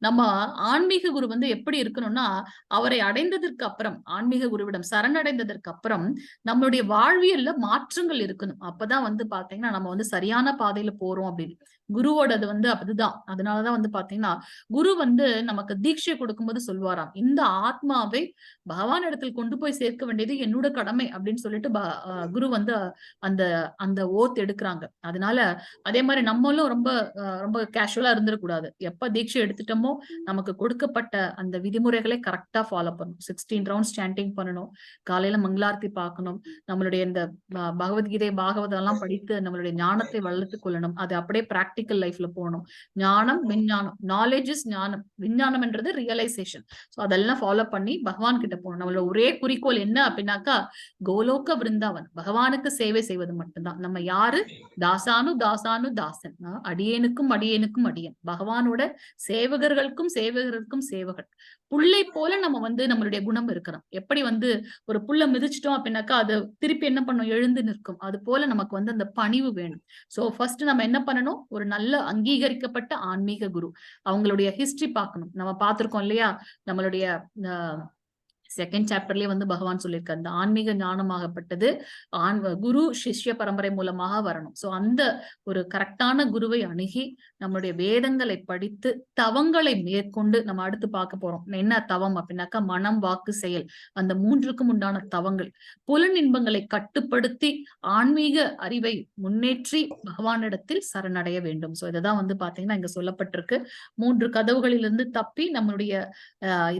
நம்ம ஆன்மீக குரு வந்து எப்படி இருக்கணும்னா, அவரை அடைந்ததற்கு அப்புறம், ஆன்மீக குருவிடம் சரணடைந்ததற்கு அப்புறம் நம்மளுடைய வாழ்வியல்ல மாற்றங்கள் இருக்கணும். அப்பதான் வந்து பாத்தீங்கன்னா நம்ம வந்து சரியான பாதையில போறோம் அப்படின்னு. குருவோடது வந்து அதுதான். அதனாலதான் வந்து பாத்தீங்கன்னா குரு வந்து நமக்கு தீட்சை கொடுக்கும்போது சொல்வாராம், இந்த ஆத்மாவை பகவான் இடத்தில் கொண்டு போய் சேர்க்க வேண்டியது என்னோட கடமை அப்படின்னு சொல்லிட்டு குரு வந்து அந்த அந்த ஓத் எடுக்கிறாங்க. அதனால அதே மாதிரி நம்மளும் ரொம்ப ரொம்ப கேஷுவலா இருந்துடக்கூடாது. எப்ப தீட்சை எடுத்துட்டோமோ நமக்கு கொடுக்கப்பட்ட அந்த விதிமுறைகளை கரெக்டா ஃபாலோ பண்ணணும். 16 ரவுண்ட்ஸ் சாண்டிங் பண்ணணும், காலையில மங்களாரத்தி பார்க்கணும், நம்மளுடைய இந்த பகவத்கீதை பாகவதம் எல்லாம் படித்து நம்மளுடைய ஞானத்தை வளர்த்துக் கொள்ளணும். அது அப்படியே பிராக்டிக்கல் லைஃப்ல போகணும். ஞானம் விஞ்ஞானம், நாலேஜ் is ஞானம், விஞ்ஞானம் என்றது ரியலைசேஷன். சோ அதெல்லாம் ஃபாலோ பண்ணி பகவான் கிட்ட போகணும். நம்மளோட ஒரே குறிக்கோள் என்ன அப்படின்னாக்கா கோலோக விருந்தாவன், பகவானுக்கு சேவை செய்வது மட்டும்தான். நம்ம யாரு? தாசானு தாசானு தாசன், அடியேனுக்கும் அடியேனுக்கும் அடியன், பகவானோட சேவகர்களுக்கும் சேவகர்களுக்கும் சேவகன். புல்லை போல நம்ம வந்து நம்மளுடைய குணம் இருக்கணும். எப்படி வந்து ஒரு புல்லை மிதிச்சிட்டோம் அப்படின்னாக்கா அது திருப்பி என்ன பண்ணும்? எழுந்து நிற்கும். அது போல நமக்கு வந்து அந்த பணிவு வேணும். சோ ஃபர்ஸ்ட் நம்ம என்ன பண்ணணும்? ஒரு நல்ல அங்கீகரிக்கப்பட்ட ஆன்மீக குரு, அவங்களுடைய ஹிஸ்டரி பார்க்கணும். நம்ம பார்த்திருக்கோம் இல்லையா, நம்மளுடைய செகண்ட் சாப்டர்லயே வந்து பகவான் சொல்லியிருக்காரு, இந்த ஆன்மீக ஞானமாகப்பட்டது குரு சிஷ்ய பரம்பரை மூலமாக வரணும். சோ அந்த ஒரு கரெக்டான குருவை அணுகி நம்மளுடைய வேதங்களை படித்து தவங்களை மேற்கொண்டு நம்ம அடுத்து பார்க்க போறோம். என்ன தவம் அப்படின்னாக்கா மனம், வாக்கு, செயல், அந்த மூன்றுக்கும் உண்டான தவங்கள். புலன் இன்பங்களை கட்டுப்படுத்தி ஆன்மீக அறிவை முன்னேற்றி பகவானிடத்தில் சரணடைய வேண்டும். சோ இததான் வந்து பாத்தீங்கன்னா இங்க சொல்லப்பட்டிருக்கு. மூன்று கதவுகளிலிருந்து தப்பி நம்மளுடைய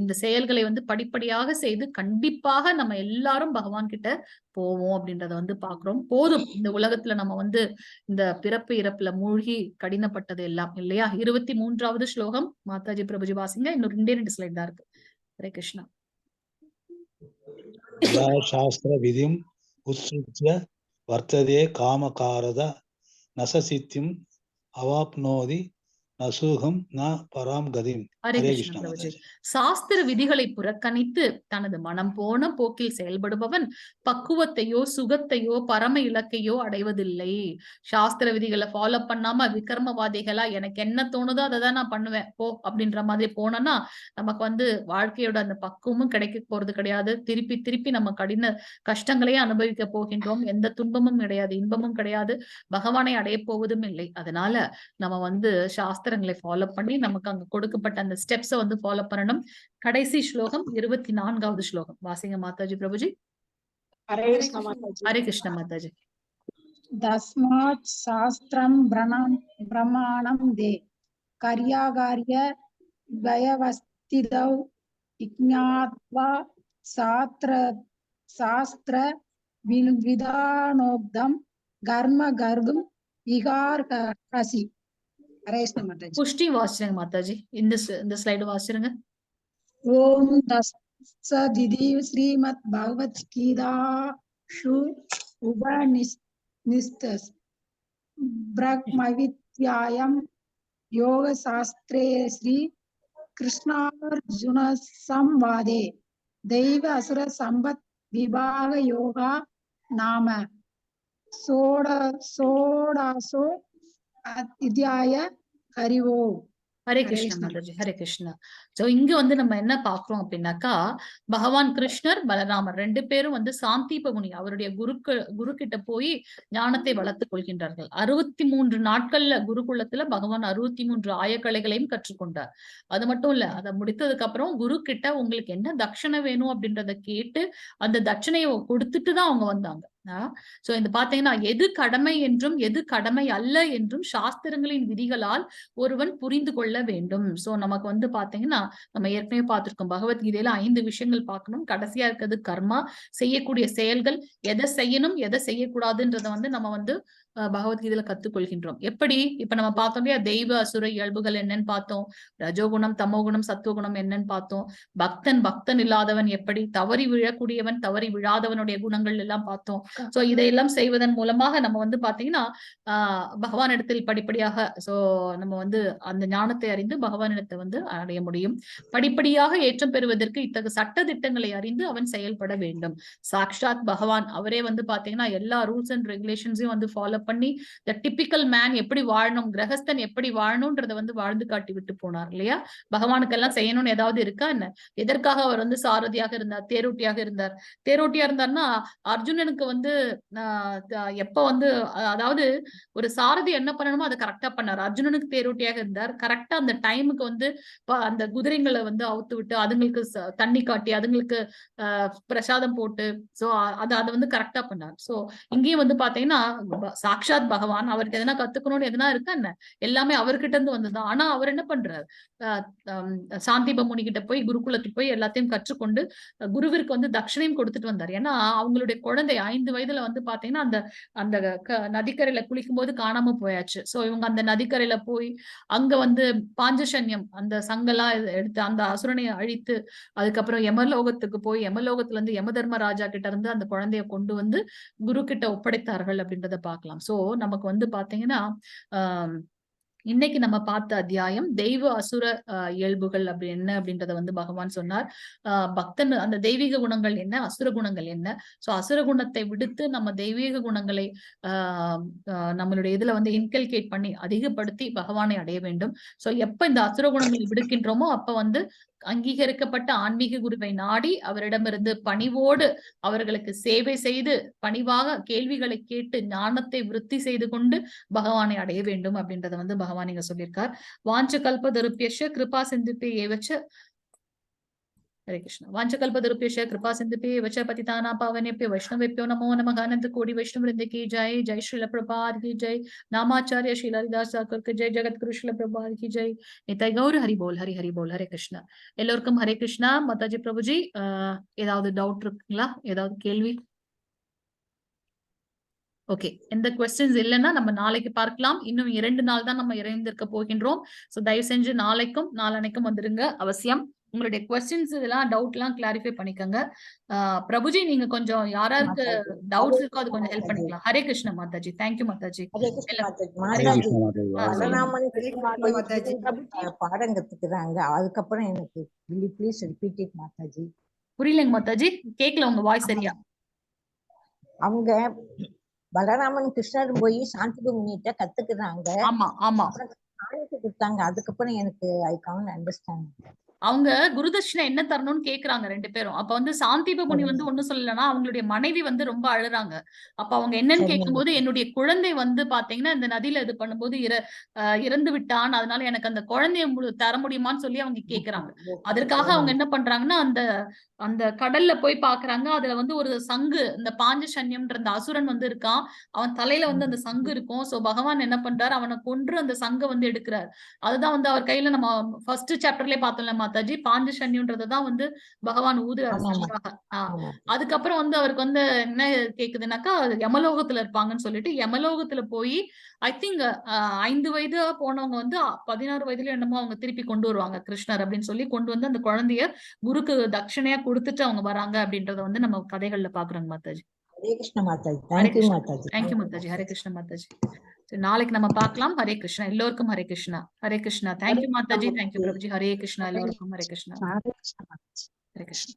இந்த செயல்களை வந்து படிப்படியாக செய்து கண்டிப்பாக நம்ம எல்லாரும் பகவான் கிட்ட போவோம் அப்படின்றத வந்து பாக்குறோம். போதும் இந்த உலகத்துல நம்ம வந்து இந்த பிறப்பு இறப்புல மூழ்கி கடினப்பட்டது எல்லாம், இல்லையா? 23வது ஸ்லோகம் மாதாஜி பிரபுஜி வாசிங்க. இன்னும் ரெண்டே ரெண்டு ஸ்லைட் தான் இருக்கு. ஹரே கிருஷ்ணா. யா சாஸ்திர விதிம் உத்ஸ்ருஜ்ய வர்த்ததே காமகாரத நசசித்திம் அவாப்னோதி நசுகம் ந பராம் கதிம். ஹரே ஹரே கிருஷ்ணா கிருஷ்ணா பிரபுஜி. மாதாஜி. சாஸ்திர விதிகளை புறக்கணித்து தனது மனம் போன போக்கில் செயல்படுபவன் பக்குவத்தையோ சுகத்தையோ பரம இலக்கையோ அடைவதில்லை. சாஸ்திர விதிகளை ஃபாலோ பண்ணாம விகர்மவாதிகளா எனக்கு என்ன தோணுதோ அதை தான் நான் பண்ணுவேன் போ அப்படின்ற மாதிரி போனோம்னா நமக்கு வந்து வாழ்க்கையோட அந்த பக்குவமும் கிடைக்க போறது கிடையாது. திருப்பி திருப்பி நம்ம கடின கஷ்டங்களையே அனுபவிக்க போகின்றோம். எந்த துன்பமும் கிடையாது, இன்பமும் கிடையாது, பகவானை அடைய போவதும் இல்லை. அதனால நம்ம வந்து சாஸ்திரங்களை ஃபாலோ பண்ணி நமக்கு அங்க கொடுக்கப்பட்ட அந்த ஸ்டெப்ஸை வந்து ஃபாலோ பண்ணணும். கடைசி ஸ்லோகம் 24வது ஸ்லோகம் வாசிங்க மாதாஜி பிரபுஜி. ஹரே கிருஷ்ண மாதாஜி. ஹரே கிருஷ்ண மாதாஜி. தஸ்மாத் சாஸ்திரம் பிரமாணம் தே கர்யாகாரிய வயவஸ்திதௌ இக்ஞாத்வா சாஸ்திர விதானோக்தம் கர்ம கர்தும் இகார்ஹசி. ஹரே கிருஷ்ண மாதாஜி. புஷ்டி வாசிருங்க மாதாஜி. இந்த ஸ்லைடு வாசிருங்க. ஓம் தத்சதிதி ஸ்ரீமத் பகவத் கீதாஷு உபநிஷத்சு பிரம்மவித்யாயம் யோக சாஸ்திரே ஸ்ரீ கிருஷ்ணார்ஜுன சம்வாதே தெய்வ அசுர சம்பத் விபாக யோகா நாம சோடாசோ அத்தியாய. ஹரி ஓம். ஹரே ஹரே கிருஷ்ணா கிருஷ்ணா. மாதாஜி. ஹரே கிருஷ்ணா. சோ இங்க வந்து நம்ம என்ன பாக்குறோம் அப்படின்னாக்கா, பகவான் கிருஷ்ணர் பலராமர் ரெண்டு பேரும் வந்து சாந்தீப முனி அவருடைய குரு கிட்ட போய் ஞானத்தை வளர்த்துக் கொள்கின்றார்கள். 63 நாட்கள்ல குருகுலத்துல பகவான் 63 ஆயக்கலைகளையும் கற்றுக்கொண்டார். அது மட்டும் இல்ல, அதை முடித்ததுக்கு அப்புறம் குரு கிட்ட உங்களுக்கு என்ன தட்சணை வேணும் அப்படின்றத கேட்டு அந்த தட்சணையை கொடுத்துட்டு தான் அவங்க வந்தாங்க. சோ இந்த பாத்தீங்கன்னா எது கடமை என்றும் எது கடமை அல்ல என்றும் சாஸ்திரங்களின் விதிகளால் ஒருவன் புரிந்து கொள்ள வேண்டும். சோ நமக்கு வந்து பாத்தீங்கன்னா நம்ம ஏற்கனவே பார்த்திருக்கோம், பகவத்கீதையில 5 விஷயங்கள் பார்க்கணும். கடைசியா இருக்கிறது கர்மா, செய்யக்கூடிய செயல்கள், எதை செய்யணும் எதை செய்யக்கூடாதுன்றதை வந்து நம்ம வந்து பகவத்கீதையில கத்துக்கொள்கின்றோம். எப்படி இப்ப நம்ம பார்த்தோம் இல்லையா, தெய்வ அசுர இயல்புகள் என்னன்னு பார்த்தோம், ரஜோகுணம் தமோகுணம் சத்துவகுணம் என்னன்னு பார்த்தோம், பக்தன் பக்தன் இல்லாதவன் எப்படி, தவறி விழக்கூடியவன் தவறி விழாதவனுடைய குணங்கள் எல்லாம் பார்த்தோம். சோ இதையெல்லாம் செய்வதன் மூலமாக நம்ம வந்து பாத்தீங்கன்னா பகவானிடத்தில் படிப்படியாக சோ நம்ம வந்து அந்த ஞானத்தை அறிந்து பகவானிடத்தை வந்து அடைய முடியும். படிப்படியாக ஏற்றம் பெறுவதற்கு இத்தகைய சட்ட திட்டங்களை அறிந்து அவன் செயல்பட வேண்டும். சாக்ஷாத் பகவான் அவரே வந்து பாத்தீங்கன்னா எல்லா ரூல்ஸ் அண்ட் ரெகுலேஷன்ஸையும் வந்து ஃபாலோ பண்ணி த டிபிக்கல் மேன் எப்படி வாழணும், கிரகஸ்தன் எப்படி வாழணும்ன்றதை வந்து வாழ்ந்து காட்டி விட்டு போனார் இல்லையா? பகவானுக்கெல்லாம் செய்யணும்னு ஏதாவது இருக்கா என்ன? எதற்காக அவர் வந்து சாரதியாக இருந்தார், தேரோட்டியாக இருந்தார்? தேரோட்டியா இருந்தார்னா அர்ஜுனனுக்கு வந்து எப்ப வந்து அதாவது ஒரு சாரதி என்ன பண்ணணுமோ அதை கரெக்டா பண்ணார். அர்ஜுனனுக்கு தேரோட்டியாக இருந்தார். கரெக்டா அந்த டைமுக்கு வந்து அந்த குதிரைங்களை வந்து அவுத்து விட்டு அதுங்களுக்கு தண்ணி காட்டி அதுங்களுக்கு பிரசாதம் போட்டு சோ அதை வந்து கரெக்டா பண்ணார். சோ இங்கேயும் வந்து பாத்தீங்கன்னா சாக்ஷாத் பகவான் அவருக்கு எதனா கத்துக்கணும்னு எதனா இருக்கா என்ன? எல்லாமே அவர்கிட்ட இருந்து வந்ததுதான். ஆனா அவர் என்ன பண்றாரு, சாந்திப முனி கிட்ட போய் குருகுலத்துக்கு போய் எல்லாத்தையும் கற்றுக்கொண்டு குருவிற்கு வந்து தட்சிணையும் கொடுத்துட்டு வந்தார். ஏன்னா அவங்களுடைய குழந்தை 5 வயதுல வந்து பாத்தீங்கன்னா அந்த அந்த நதிக்கரையில குளிக்கும் போது காணாம போயாச்சு. சோ இவங்க அந்த நதிக்கரையில போய் அங்க வந்து பாஞ்சசன்யம் அந்த சங்கெல்லாம் எடுத்து அந்த அசுரனை அழித்து அதுக்கப்புறம் யமலோகத்துக்கு போய் யமலோகத்துல இருந்து யம தர்மராஜா கிட்ட இருந்து அந்த குழந்தைய கொண்டு வந்து குரு கிட்ட ஒப்படைத்தார்கள் அப்படின்றத பார்க்கலாம். சோ நமக்கு வந்து பாத்தீங்கன்னா இன்னைக்கு நம்ம பார்த்த அத்தியாயம் தெய்வ அசுர இயல்புகள் அப்படி என்ன அப்படின்றத வந்து பகவான் சொன்னார். பக்தன் அந்த தெய்வீக குணங்கள் என்ன, அசுர குணங்கள் என்ன. சோ அசுர குணத்தை விடுத்து நம்ம தெய்வீக குணங்களை நம்மளுடைய இதுல வந்து இன்கல்கேட் பண்ணி அதிகப்படுத்தி பகவானை அடைய வேண்டும். சோ எப்ப இந்த அசுர குணங்களை விடுக்கின்றோமோ அப்ப வந்து அங்கீகரிக்கப்பட்ட ஆன்மீக குருவை நாடி அவரிடமிருந்து பணிவோடு அவர்களுக்கு சேவை செய்து பணிவாக கேள்விகளை கேட்டு ஞானத்தை விருத்தி செய்து கொண்டு பகவானை அடைய வேண்டும் அப்படின்றத வந்து பகவான் இங்க சொல்லியிருக்கார். வாஞ்ச கல்பதருப்யஷ கிருபா சிந்துபே ஏவச்ச. ஹரே கிருஷ்ணா. வாஞ்சகல்பதருப்யஷ கிருபா சிந்துபே வச்ச பதிதானா பாவனேபிய வைஷ்ணவேபியோ நமோ நமः. அனந்த கோடி வைஷ்ணவ वृंद की जय. जय श्रील प्रभात की जय. नामाचार्य श्री हरिदास ठाकुर की जय. जगत गुरु श्रील प्रभात की जय. நித்தாய் கௌர் ஹரி போல், ஹரி ஹரி போல். ஹரே கிருஷ்ணா. எல்லோருக்கும் ஹரே கிருஷ்ணா. மாதாஜி, பிரபுஜி, ஏதாவது டவுட் இருக்குங்களா? ஏதாவது கேள்வி? ஓகே, எந்த கொஸ்டின்ஸ் இல்லைன்னா நம்ம நாளைக்கு பார்க்கலாம். இன்னும் 2 நாள் தான் நம்ம இணைந்திருக்க போகின்றோம். ஸோ தயவு செஞ்சு நாளைக்கும் நாளன்னைக்கும் வந்துருங்க அவசியம். உங்களுடைய கொஸ்டின்ஸ் இதெல்லாம் டவுட் எல்லாம் கிளாரிஃபை பண்ணிக்கோங்க. பிரபுஜி, நீங்க கொஞ்சம் யாராருக்கு டவுட்ஸ் இருக்கோ அது கொஞ்சம் ஹெல்ப் பண்ணிக்கலாம். Hare Krishna Mataji. Thank you Mataji. Hare Krishna Mataji. Hare Mataji, Krishna Mataji. ஆ, சொல்லுங்க. பலராமன் ஹரே கிருஷ்ணா கிருஷ்ணா போய் மாதாஜி. பாடம் கத்துக்கிறாங்க. அதுக்கப்புறம் எனக்கு will you please repeat it, Mataji? புரியலங்க மாதாஜி, கேக்கல உங்க வாய்ஸ் சரியா. அவங்க பலராமன் கிருஷ்ணர் போய் சாந்தி முனிட்ட கத்துக்கிறாங்க. ஆமா ஆமா. அப்புறம் காணிக்கை கொடுத்தாங்க. அதுக்கப்புறம் எனக்கு ஐ கான் அண்டர்ஸ்டாண்ட். அவங்க குருதட்சிணை என்ன தரணும்னு கேக்குறாங்க ரெண்டு பேரும். அப்ப வந்து சாந்தீப முனி வந்து ஒண்ணும் சொல்லலன்னா அவங்களுடைய மனைவி வந்து ரொம்ப அழுறாங்க. அப்ப அவங்க என்னன்னு கேட்கும்போது, என்னுடைய குழந்தை வந்து பாத்தீங்கன்னா இந்த நதியில இது பண்ணும்போது இறந்து விட்டான், அதனால எனக்கு அந்த குழந்தைய தர முடியுமான்னு சொல்லி அவங்க கேக்குறாங்க. அதற்காக அவங்க என்ன பண்றாங்கன்னா அந்த அந்த கடல்ல போய் பாக்குறாங்க. அதுல வந்து ஒரு சங்கு, இந்த பாஞ்சசன்யம்ன்ற அந்த அசுரன் வந்து இருக்கான். அவன் தலையில வந்து அந்த சங்கு இருக்கும். சோ பகவான் என்ன பண்றாரு, அவனை கொன்று அந்த சங்கை வந்து எடுக்கிறார். அதுதான் வந்து அவர் கையில நம்ம ஃபர்ஸ்ட் சாப்டர்லயே பார்த்தோம்ல மாதாஜி, பாஞ்சசன்யம்ன்றதான் வந்து பகவான் ஊதுறாரு சங்காக. அதுக்கப்புறம் வந்து அவருக்கு வந்து என்ன கேக்குதுன்னாக்கா, யமலோகத்துல இருப்பாங்கன்னு சொல்லிட்டு யமலோகத்துல போய் I think 5 வயது போனவங்க வந்து 16 வயதுல என்னமோ அவங்க திருப்பி கொண்டு வருவாங்க கிருஷ்ணர் அப்படின்னு சொல்லி கொண்டு வந்து அந்த குழந்தைய குருக்கு தட்சிணையா கொடுத்துட்டு அவங்க வராங்க அப்படின்றத வந்து நம்ம கதைகள்ல பாக்குறோங்க Mataji. Hare Krishna Mataji. Hare thank you Krishna. Mataji. Thank you Mataji. Hare Krishna Mataji. சரி, நாளைக்கு நம்ம பார்க்கலாம். ஹரே கிருஷ்ணா. எல்லோருக்கும் Hare Krishna. Hare Krishna. Thank you Mataji. Thank you Prabhuji. Hare Krishna. எல்லோருக்கும் ஹரே கிருஷ்ணா. ஹரே கிருஷ்ணா மாதாஜி. ஹரே கிருஷ்ணா.